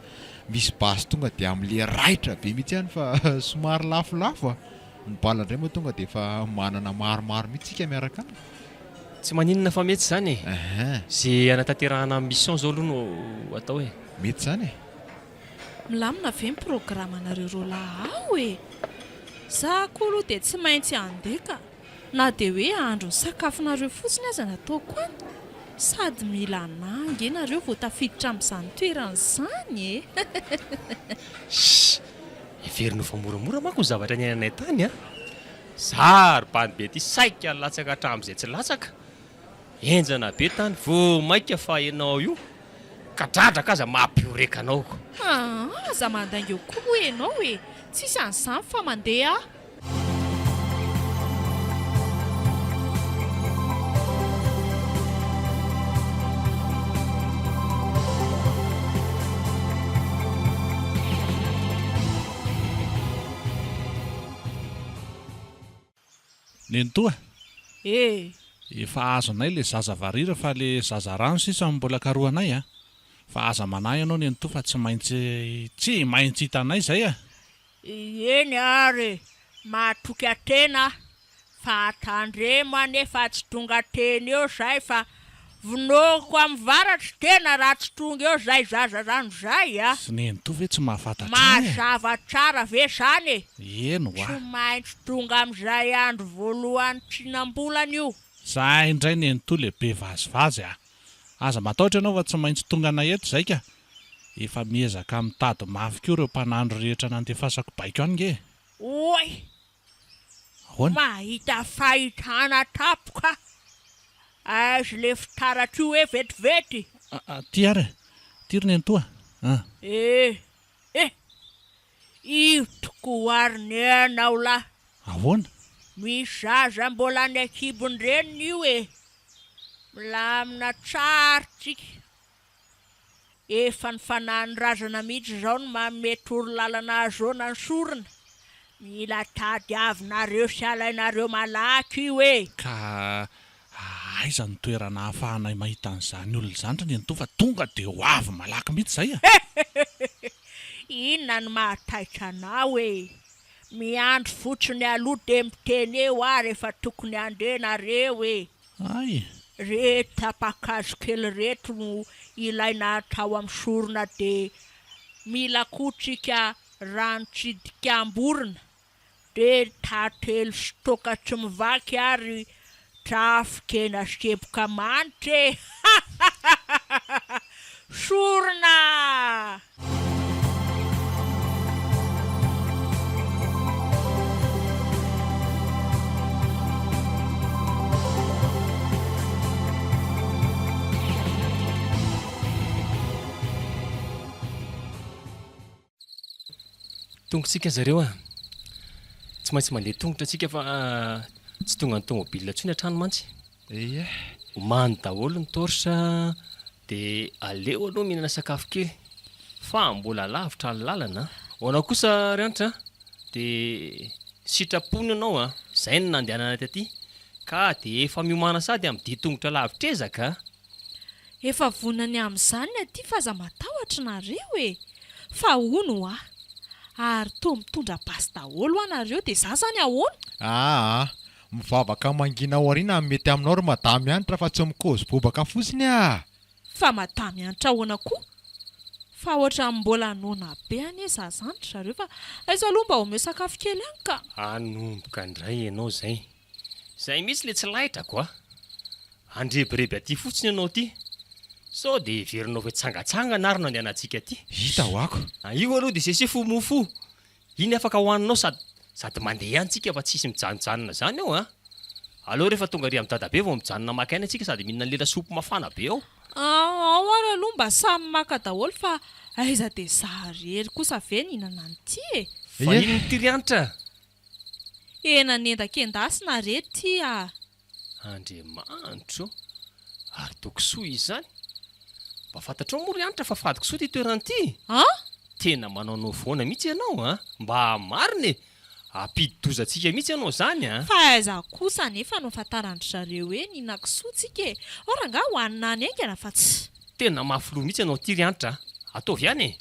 Speaker 9: Misy basy tonga dia amin'le raitra be mihitsy ihany fa somary lafolafo a! Ny bala indray moa tonga dia efa manana maromaro mihitsy tsika miaraka aminy.
Speaker 3: Tsy maninona fa mety izany e! Ze hanatanterahana mission zao aloha no atao e!
Speaker 9: Mety izany e!
Speaker 1: Milamina ve ny programanareo roalahy ao e? Za koa aloha dia tsy maintsy handeha ka! Na dia hoe hahandro ny sakafonareo fotsiny aza no ataoko any, sady mila anà ange nareo vao tafiditra amin'izany toerana izany e!
Speaker 3: Shh! Heverina ho fa moramora manko ny zavatra niainanay tany an! Za ry bandy be ty saika latsaka hatramin'izay tsy latsaka! Henjana be tany, vao maika fa ianao io kadradraka aza mampihoreka anao ko!
Speaker 1: Aa! Aza mandainga eo koa moa ianao e! Tsisy an'izany fa mandeha aho!
Speaker 5: Nenitoa,
Speaker 8: Eh!
Speaker 5: Efa azonay le zaza varira fa le zaza rano sisa no mbola karohanay a! Fa aza manahy ianao nenitoa fa tsy maintsy tsy maintsy hitanay izay a!
Speaker 8: Eny ary e! Matoky tena aho fa tandremo anie fa tsy tonga teny eo zay fa vonoiko amin'ny varatry tena raha tsy tonga eo zay zaza rano zay a!
Speaker 5: Sy nenitoa ve tsy mahafantatra ahy e?
Speaker 8: Mazava tsara ve zany e?
Speaker 5: Eny hoa.
Speaker 8: Tsy maintsy tonga amin'izay andro voalohany tsinam-bolana io.
Speaker 5: Zay indray nenitoa le be vazivazy a! Aza matahotra ianao fa tsy maintsy tonga anay eto izay ka! Efa miezaka mitady mafy koa ireo mpanandro rehetra nandefasako baiko any nge e!
Speaker 8: Oay!
Speaker 5: Ahoana?
Speaker 8: Mahita fahitana tampoka aiza le fitaratra io e vetivety?
Speaker 5: Aty ary e! Aty ry nenitoa a!
Speaker 8: Eh! Eh! Io tokoa ary ny anao lahy!
Speaker 5: Ahoana?
Speaker 8: Misy zaza mbola any an-kibon-dreniny io e! Milamina tsara tsika. Efa ny fanahin'ny razana mihitsy izao no manome torolalana ahazoana ny sorona. Mila tadiavinareo sy alainareo malaky io e!
Speaker 5: Ka aiza no toerana ahafahanay mahita an'izany olona izany ry nenitoa fa tonga dia ho avy malaky mihitsy izay a!
Speaker 8: Inona no mahataitra anao e! Miandry fotsiny aloha dia miteny eo aho rehefa tokony handeha nareo e!
Speaker 5: Hay!
Speaker 8: Reto tapa-kazo kely reto no ilaina atao amin'ny sorona dia mila koa tsika rano tsidikam-borona dia tantely sy toaka tsy mivaky ary trafon-kena sy teboka manitra e! Hahahahaha! Sorona!
Speaker 3: Tongotsika zareo a! Tsy maintsy mandeha tongotra tsika fa tsy tongan'ny tomobile intsony an-trano mantsy.
Speaker 9: Ie.
Speaker 3: Omano daholo ny torche dia aleo aloha mihinana sakafo kely fa mbola lavitra ny lalana a! Ho anao kosa ry Hanitra dia sitrapony ianao a! Izay no nandehanana taty ka dia efa miomàna sady amin'ny dia tongotra lavitr'ezaka a!
Speaker 1: Efa vonona ny amin'izany ny aty f'aza matahotra nareo e! Fa hono hoa! Ary toa mitondra basy daholo hoa nareo dia za zany ahoana?
Speaker 9: Aa! Mivavaka mangina ao aoriana no mety aminao ry madame Hanitra fa tsy mikaozy bobaka fotsiny ah!
Speaker 1: Fa madame Hanitra ahoana koa? Fa ohatran'ny mbola noana be anie za zany ry zareo fa aiza aloha mba omeo sakafo kely any ka!
Speaker 3: Hanomboka indray ianao izay. Izay mihitsy le tsy laitrako a! Handrebireby aty fotsiny ianao ity. Sao dia heverinao fa hitsangatsangana ary no andehanantsika aty.
Speaker 9: Hita ho'ako.
Speaker 3: Io aloha dia sesefo mofo. Iny afaka hohaninao sady sady mandeha ihany tsika fa tsisy mijanojanona izany ao a! Aleo rehefa tonga ary amin'i dadabe vao mijanona maka aina tsika sady mihinana an'ilay lasopy mafana be ao.
Speaker 1: Ao ary aloha mba samy maka daholo fa aiza dia za rery kosa ve ny hinana an'ity e!
Speaker 3: Fa inona ity ry Hanitra?
Speaker 1: Hena nendakendasina re ty a!
Speaker 3: Andriamanitro ô! Ary toa kisoa izy izany? Mba fantatrao moa ry Hanitra fa fady kisoa ity toerana ity?
Speaker 1: An?
Speaker 3: Tena manaonao foana mihitsy ianao an! Mba marina e! Hampidi-doza antsika mihitsy ianao izany an!
Speaker 1: Fa aiza kosa anefa no ahafantaran-dry zareo hoe nihinan-kisoa tsika e! Ao rangahy hohanina any haingana fa tsy.
Speaker 3: Tena mafy loha mihitsy ianao ity ry Hanitra a! Ataovy ihany e!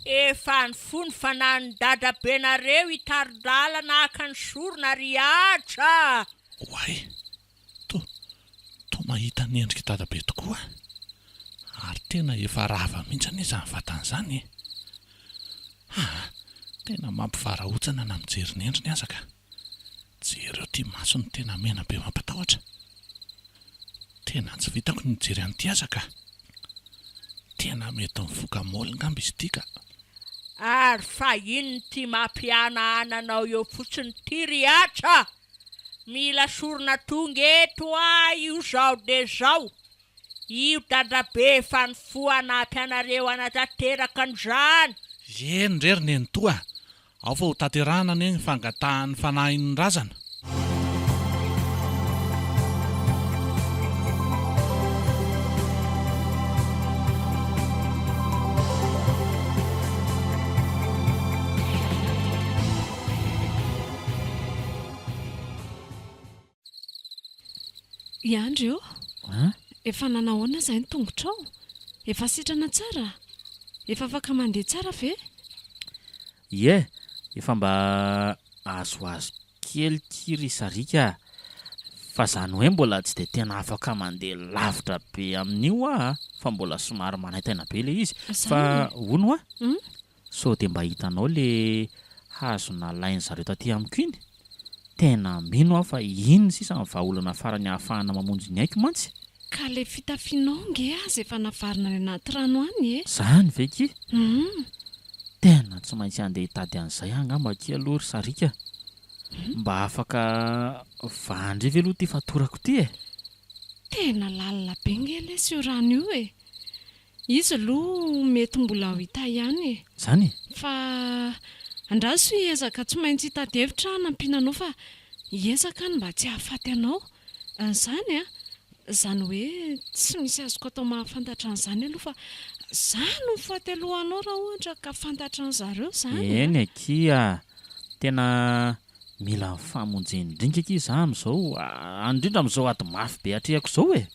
Speaker 8: Efa nifoha ny fanahin'ny dadabenareo hitari-dalana haka ny sorona ry Atra a!
Speaker 5: Oay! Toa, toa mahita ny endrik'i dadabe tokoa aho. Ary tena efa rava mihitsy anie izany vatany izany e! Aa! Tena mampivarahontsana na mijery ny endriny aza ka! Jereo ity masony tena mena be mampatahotra. Tena tsy vitako ny mijery an'ity aza ka! Tena mety mivoka môly ngamba izy ity ka!
Speaker 8: Ary fa inona ity mampihanahana anao eo fotsiny ity ry Atra? Mila sorona tonga eto aho io zao de zao. Io dadabe efa nifoha hanampy anareo hanatanteraka an'izany.
Speaker 5: Eny re ry nenitoa a! Ao fa ho tanterahana anie ny fangatahan'ny fanahin'ny razana.
Speaker 11: I Andry ô! Efa nanahoana izay ny tongotrao? Efa sitrana tsara? Efa afaka mandeha tsara ve?
Speaker 2: Ie, efa mba azoazo kely ity ry Sariaka a! Fa zany hoe mbola tsy dia tena afaka mandeha lavitra be amin'io aho a, fa mbola somary manaintaina be ilay izy. Fa hono hoa, Sao dia mba hitanao le hazo nalain zareo taty amiko iny? Tena mino aho fa iny sisa ny vahaolana farany ahafahana mamonjy ny aiko mantsy.
Speaker 11: Ka le fitafianao nge aza efa navarina any anaty rano any e!
Speaker 2: Zany ve ki?
Speaker 11: Humm.
Speaker 2: Tena tsy maintsy handeha hitady an'izay aho angamba akia aloha ry Sariaka a! Mba afaka vahan-dry ve aloha ity fatorako ity e?
Speaker 11: Tena lalina be nge lesy io rano io e! Izy aloha mety mbola ho hita ihany e.
Speaker 2: Zany e?
Speaker 11: Fa andraso hiezaka tsy maintsy hitady hevitra aho hanampiana anao fa hiezaka aho ny mba tsy hahafaty anao. Izany an! Izany hoe tsy misy azoko atao mahafantatra an'izany aloha fa za no ho faty alohanao raha ohatra ka fantatra an'zareo izany an!
Speaker 2: Eny akia! Tena mila ny famonjen'i Ndringa akia za amin'izao, indrindra amin'izao ady mafy be atrehako izao e!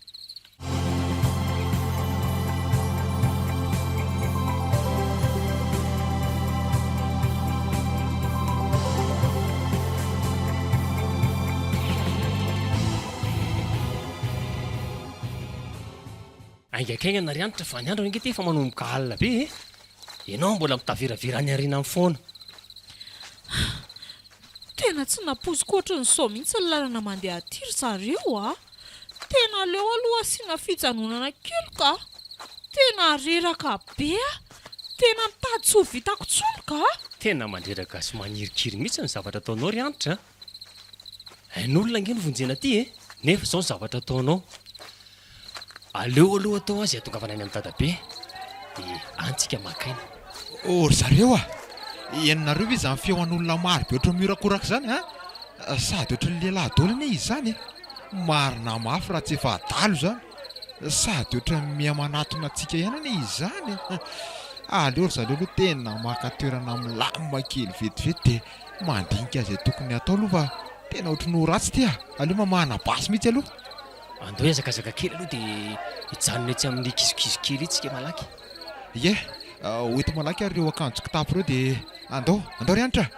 Speaker 3: Haingankaingana ry Hanitra fa ny andro ange ity efa manomboka alina be e! Ianao mbola mitaveravera any aoriana any foana.
Speaker 1: Tena tsy nampoiziko ohatran'izao mihitsy ny lalana mandeha aty ry zareo a! Tena aleo aloha asiana fijanonana kely ka! Tena reraka be aho. Tena mitady tsy ho vitako intsony ka!
Speaker 3: Tena mandreraka sy manirikiry mihitsy ny zavatra ataonao ry Hanitra a! Ain'olona ange no vonjena aty e! Nefa izao ny zavatra ataonao. Aleo aloha atao azy hahatongavana any amin'i Dadabe dia any tsika maka aina.
Speaker 9: Oh ry zareo a! Henonareo ve izany feo an'olona maro be ohatran'ny mihorakoraka izany a? Sady ohatran'ny lehilahy daholo anie izy izany e! Marina mafy raha tsy efa adalo izany! Sady ohatran'ny miha manatona antsika ihany anie izy izany e! Aleo ry zareo aloha tena maka toerana milamina kely vetivety dia mandinika izay tokony hatao aloha fa tena ohatran'ny ho ratsy ity a! Aleo mamahana basy mihitsy aloha!
Speaker 3: Andao hihazakazaka kely aloha dia hijanona etsy amin'ny kizokizo kely etsy isika malaky.
Speaker 9: Ie, hoento malaky ary ireo akanjo kitapo ireo dia andao, andao ry Hanitra a!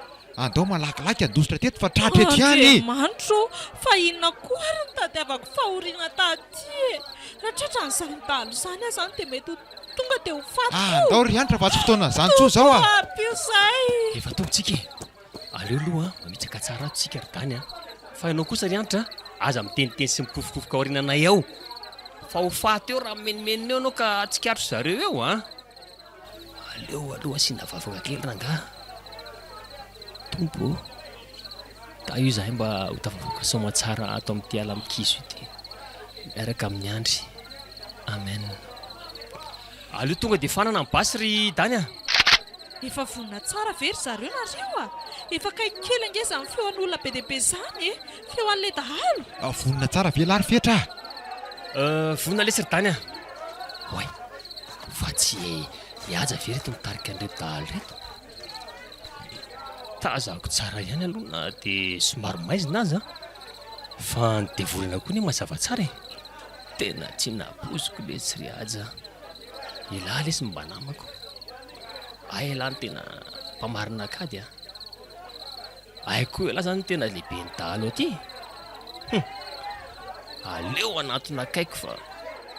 Speaker 9: Andao malakilaky handositra teto fa tratra eto ihany e!
Speaker 1: Andriamanitra ô, fa inona koa ary no tadiavako fahoriana taty e! Raha tratran'izany dahalo izany aho izany dia mety ho tonga dia ho faty koa!
Speaker 9: Andao ry Hanitra fa tsy fotoanan'izany intsony izao a!
Speaker 1: Tompo ô, ampio izahay!
Speaker 3: Efa tonga tsika e! Aleo aloha mamitsaka tsara ato tsika ry Dany a! Fa ianao kosa ry Hanitra aza miteniteny sy mikofokofoka aoriananay ao fa ho faty eo raha mimenomenona eo ianao ka tsikaritry zareo eo a! Aleo aloha asiana vavaka kely rangaha. Tompo ô, tahio izahay mba ho tafavoaka soamatsara ato amin'ity ala mikizo ity miaraka amin'i Andry. Amen. Aleo tonga dia fanana ny basy ry Dany a!
Speaker 1: Efa vonona tsara ve ry zareo nareo a? Efa akaiky kely ange izany feon'olona be dia be izany e! Feo an'ilay dahalo!
Speaker 9: Vonona tsara ve lahy ry Fetra a?
Speaker 3: Vonona lesy ry Dany a! Oay! Fa tsy i Haja ve ireto mitarika an'ireto dahalo ireto? Tazako tsara ihany aloha na dia somary maizina aza fa ny devolina koa anie mazava tsara e! Tena tsy nampoiziko letsy ry Haja a! Elah lesy no mba namako. Hay elah no tena mpamarina kady a! Hay koa elah zany no tena lehiben'ny dahalo aty e! Hum! Aleo hanantona akaiky fa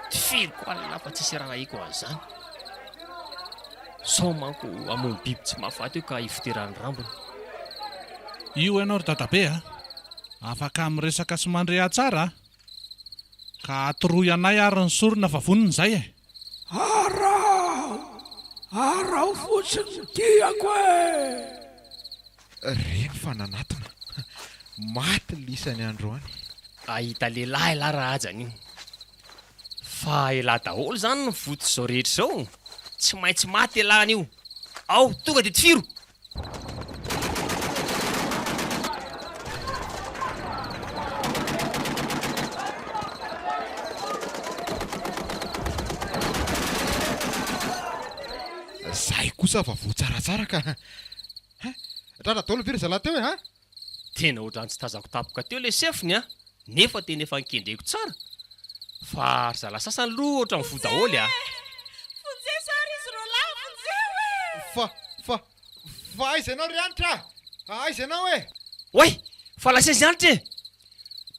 Speaker 3: tifiriko alina fa tsisy raharahiako an'izany. Sao manko hamono biby tsy mahafaty eo ka hifoteran'ny rambony.
Speaker 5: Io ianao ry dadabe a! Afaka miresaka sy mandre ahy tsara a! Ka atoroy anay ary ny sorona fa vonona izay e!
Speaker 12: Araho! Araho fotsiny ny diako e!
Speaker 9: Reny fa nanatona. Maty lisany androany.
Speaker 3: Ahita lehilahy elah Rahaja anio. Fa elah daholo zany no vototr'izao rehetra izao. Tsy maintsy maty elah anio. Ao, tonga dia tifiro!
Speaker 9: Zay kosa fa voa tsaratsara ka. Hein? Tratra daholo ve ry zalahy teo e ha?
Speaker 3: Tena ohatran'ny tsy tazako tampoka teo le sefony a! Nefa tena efa nikendreko tsara. Fa ry zalahy sasany aloha ohatran'ny voa daholo a!
Speaker 1: Vonjeo sary izy roalahy, vonjeo e!
Speaker 9: Fa, fa, fa aiza ianao ry Hanitra a? Aiza ianao e?
Speaker 3: Oay! Fa lasa aiza i Hanitra e?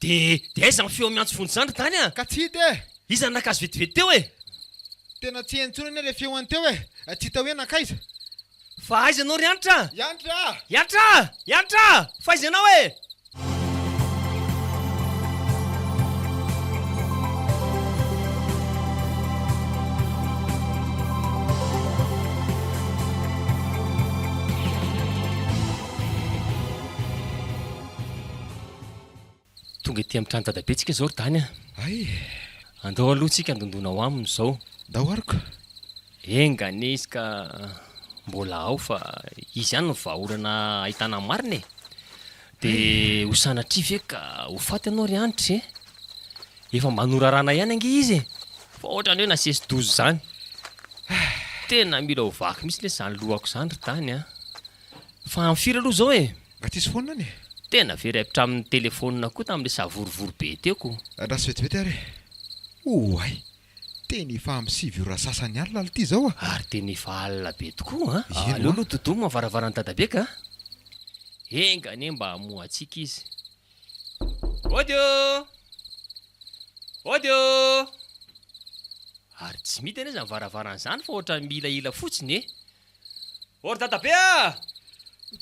Speaker 3: De, de aiza ny feo miantso vonjy izany ry Dany a?
Speaker 9: Ka tsy hita e!
Speaker 3: Iza no naka azy vetivety teo e?
Speaker 9: Tena tsy heno intsony anie ilay feo any teo e! Tsy hita hoe nankaiza.
Speaker 3: Fa aiza ianao ry Hanitra a?
Speaker 9: I Hanitra a!
Speaker 3: I Hanitra a! I Hanitra a! Fa aiza ianao e? Tonga ety amin'ny trano dadabe tsika izao ry Dany a!
Speaker 9: Hay!
Speaker 3: Andao aloha tsika handondona ao aminy izao.
Speaker 9: Ndao ary ka!
Speaker 3: Enga anie izy ka mbola ao fa izy ihany no vahaolana ahitana ny marina e! Dia ho sanatria ve ka ho faty ianao ry Hanitra e? Efa mba norarana ihany ange izy e! Fa ohatran'ny hoe nasesi-doza izany. Tena mila ho vaky mihitsy lesy izany lohako izany ry Dany a! Fa amin'ny firy aloha izao e?
Speaker 9: Nga tsisy phone any e?
Speaker 3: Tena very hatramin'ny telephone koa tamin'ilay savorovoro be teo ko.
Speaker 9: Andraso vetivety ary e! Oay! Tena efa amin'ny 9 ora sasany alina ity izao a!
Speaker 3: Ary tena efa alina be tokoa an!
Speaker 9: Eny
Speaker 3: Aleo
Speaker 9: hoa.
Speaker 3: aloha dodoma ny varavaran'i dadabe ka! Enga anie mba hamoha antsika izy. Ody ô! Ody ô! Ary tsy mihidy anie izany varavarana izany fa ohatran'ny mihilahila fotsiny e! Ô ry dadabe a!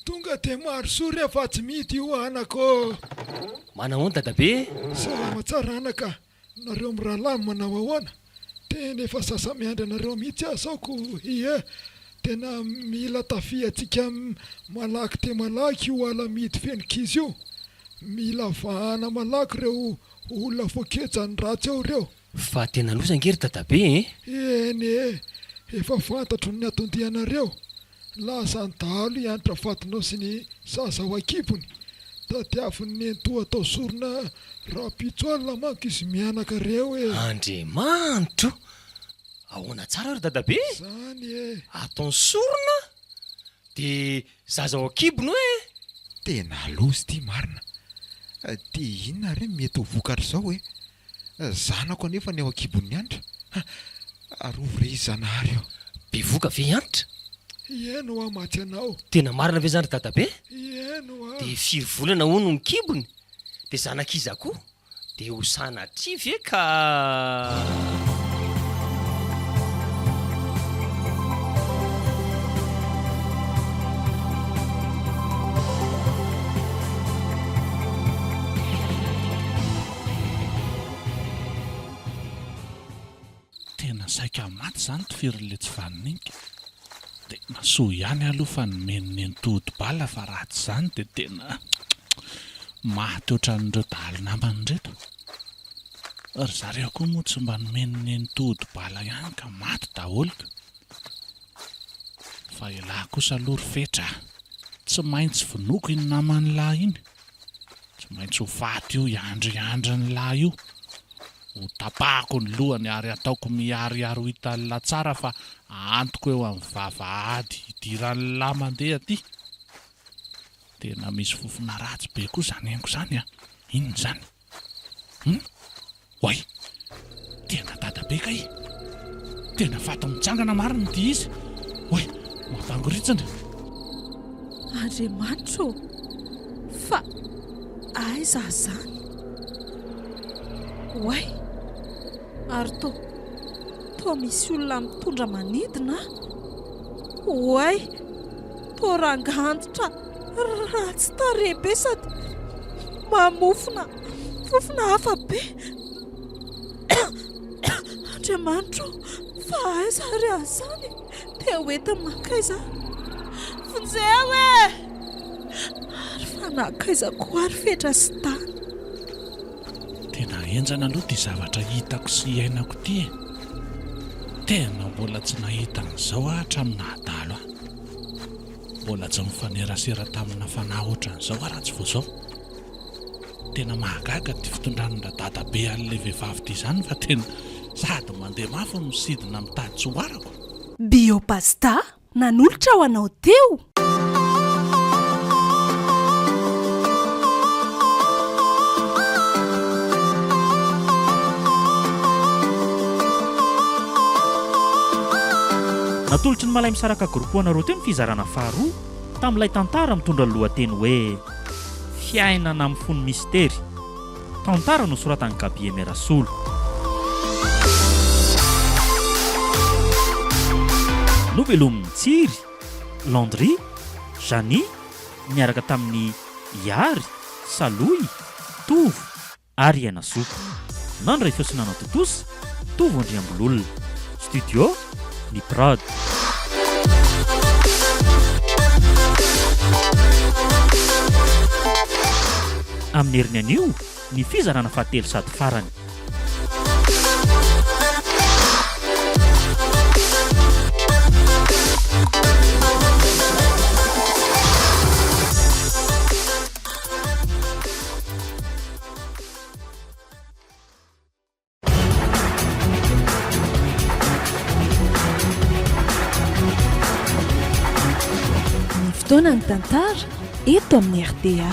Speaker 4: Tonga dia marosoa re fa tsy mihidy io anaka ô!
Speaker 3: Manahoana dadabe?
Speaker 4: Salama tsara anaka, nareo mirahalahy manao ahoana? Tena efa sasa-miandry anareo mihitsy aho zao ko ie! Tena mila tafihantsika malaky dia malaky io ala mihidy feno kizo io. Mila vahana malaky ireo olona voagejan'ny ratsy ao ireo.
Speaker 3: Fa tena loza ange ry dadabe e!
Speaker 4: Eny e! Efa fantatro ny anton-dianareo. Lasa ny dahalo i Hanitra vadinao sy ny zaza ao an-kibony. Tadiavin'i Nenitoa atao sorona rahampitso alina manko izy mianaka ireo e!
Speaker 3: Andriamanitro! Ahoana tsara ry dadabe e?
Speaker 4: Zany e!
Speaker 3: Ataony sorona? De zaza ao an-kibony hoe?
Speaker 9: Tena loza ity marina. Dia inona re no mety ho vokatr'izao e? Zanako anefa ny ao an-kibon'ny Hanitra. Ha! Arovy re izy Zanahary ô!
Speaker 3: Bevoka ve i Hanitra?
Speaker 4: Ieny hoa maty anao.
Speaker 3: Tena marina ve izany ry dadabe?
Speaker 4: Ieny hoa.
Speaker 3: Dia firy volana hono ny kibony? Dia zanak'iza koa? Dia ho sanatria ve ka.
Speaker 5: Tena saika maty izany tifirin'ilay tsy vanona iny ka. Tena soa ihany aloha fa nomen'i Nenitoa ody bala fa raha tsy izany dia tena maty ohatran'ireo dahalo namany ireto. Ry zareo koa moa tsy mba nomen'i Nenitoa ody bala ihany ka maty daholo ka. Fa elah kosa aloha ry Fetra a! Tsy maintsy vonoiko iny naman'lah iny. Tsy maintsy ho faty io hiandriandrin'lah io. Ho tapahako ny lohany ary hataoko miharihary ho hitan'lah tsara fa ahantoko eo amin'ny vavahady hidiran'lah mandeha aty. Tena misy fofona ratsy be koa izany henoko izany a! Inona izany? Hum? Oay! Tena dadabe kay! Tena faty mitsangana marina ity izy! Oay! Mampangoritsina!
Speaker 1: Andriamanitra ô! Fa aiza aho izany? Oay! Ary toa, toa misy olona mitondra manidina an! Oay! Toa rangahy antitra ratsy tarehy be sady mamofona fofona hafa be. Andriamanitro ô, fa aiza ary aho izany? Te ho entiny mankaiza aho? Vonjeo e! Ary fa nankaiza koa ary Fetra sy Tany?
Speaker 5: Tena henjana aloha ity zavatra hitako sy iainako ity e! Tena mbola tsy nahita an'izao aho hatramin'ny nahadalo ahy. Mbola tsy nifanerasera tamina fanahy ohatran'izao aho raha tsy vao izao. Tena mahagaga ity fitondran'i radadabe an'ilay vehivavy ity izany fa tena sady mandeha mafy no misidina mitady tsy ho arako.
Speaker 1: Bio Pasta nanolotra ho anao teo.
Speaker 2: Natolotry ny Malaimisaraka Group ho anareo teo ny fizarana faharoa tamin'ilay tantara mitondra ny lohateny hoe Fiainana mifono mistery. Tantara nosoratan'i Gaby Aimé Rasolo. Novelomin'i Tsiry, Landry, Janie, niaraka tamin'i Iary, Salohy, Tovo ary Ainasoa. Nandray feo sy nanatontosa, Tovo Andriambololona. Studio, Ny Prod. Amin'ny heriny anio, ny fizarana fahatelo sady farany.
Speaker 1: Ny fotoana ny tantara eto amin'ny rta.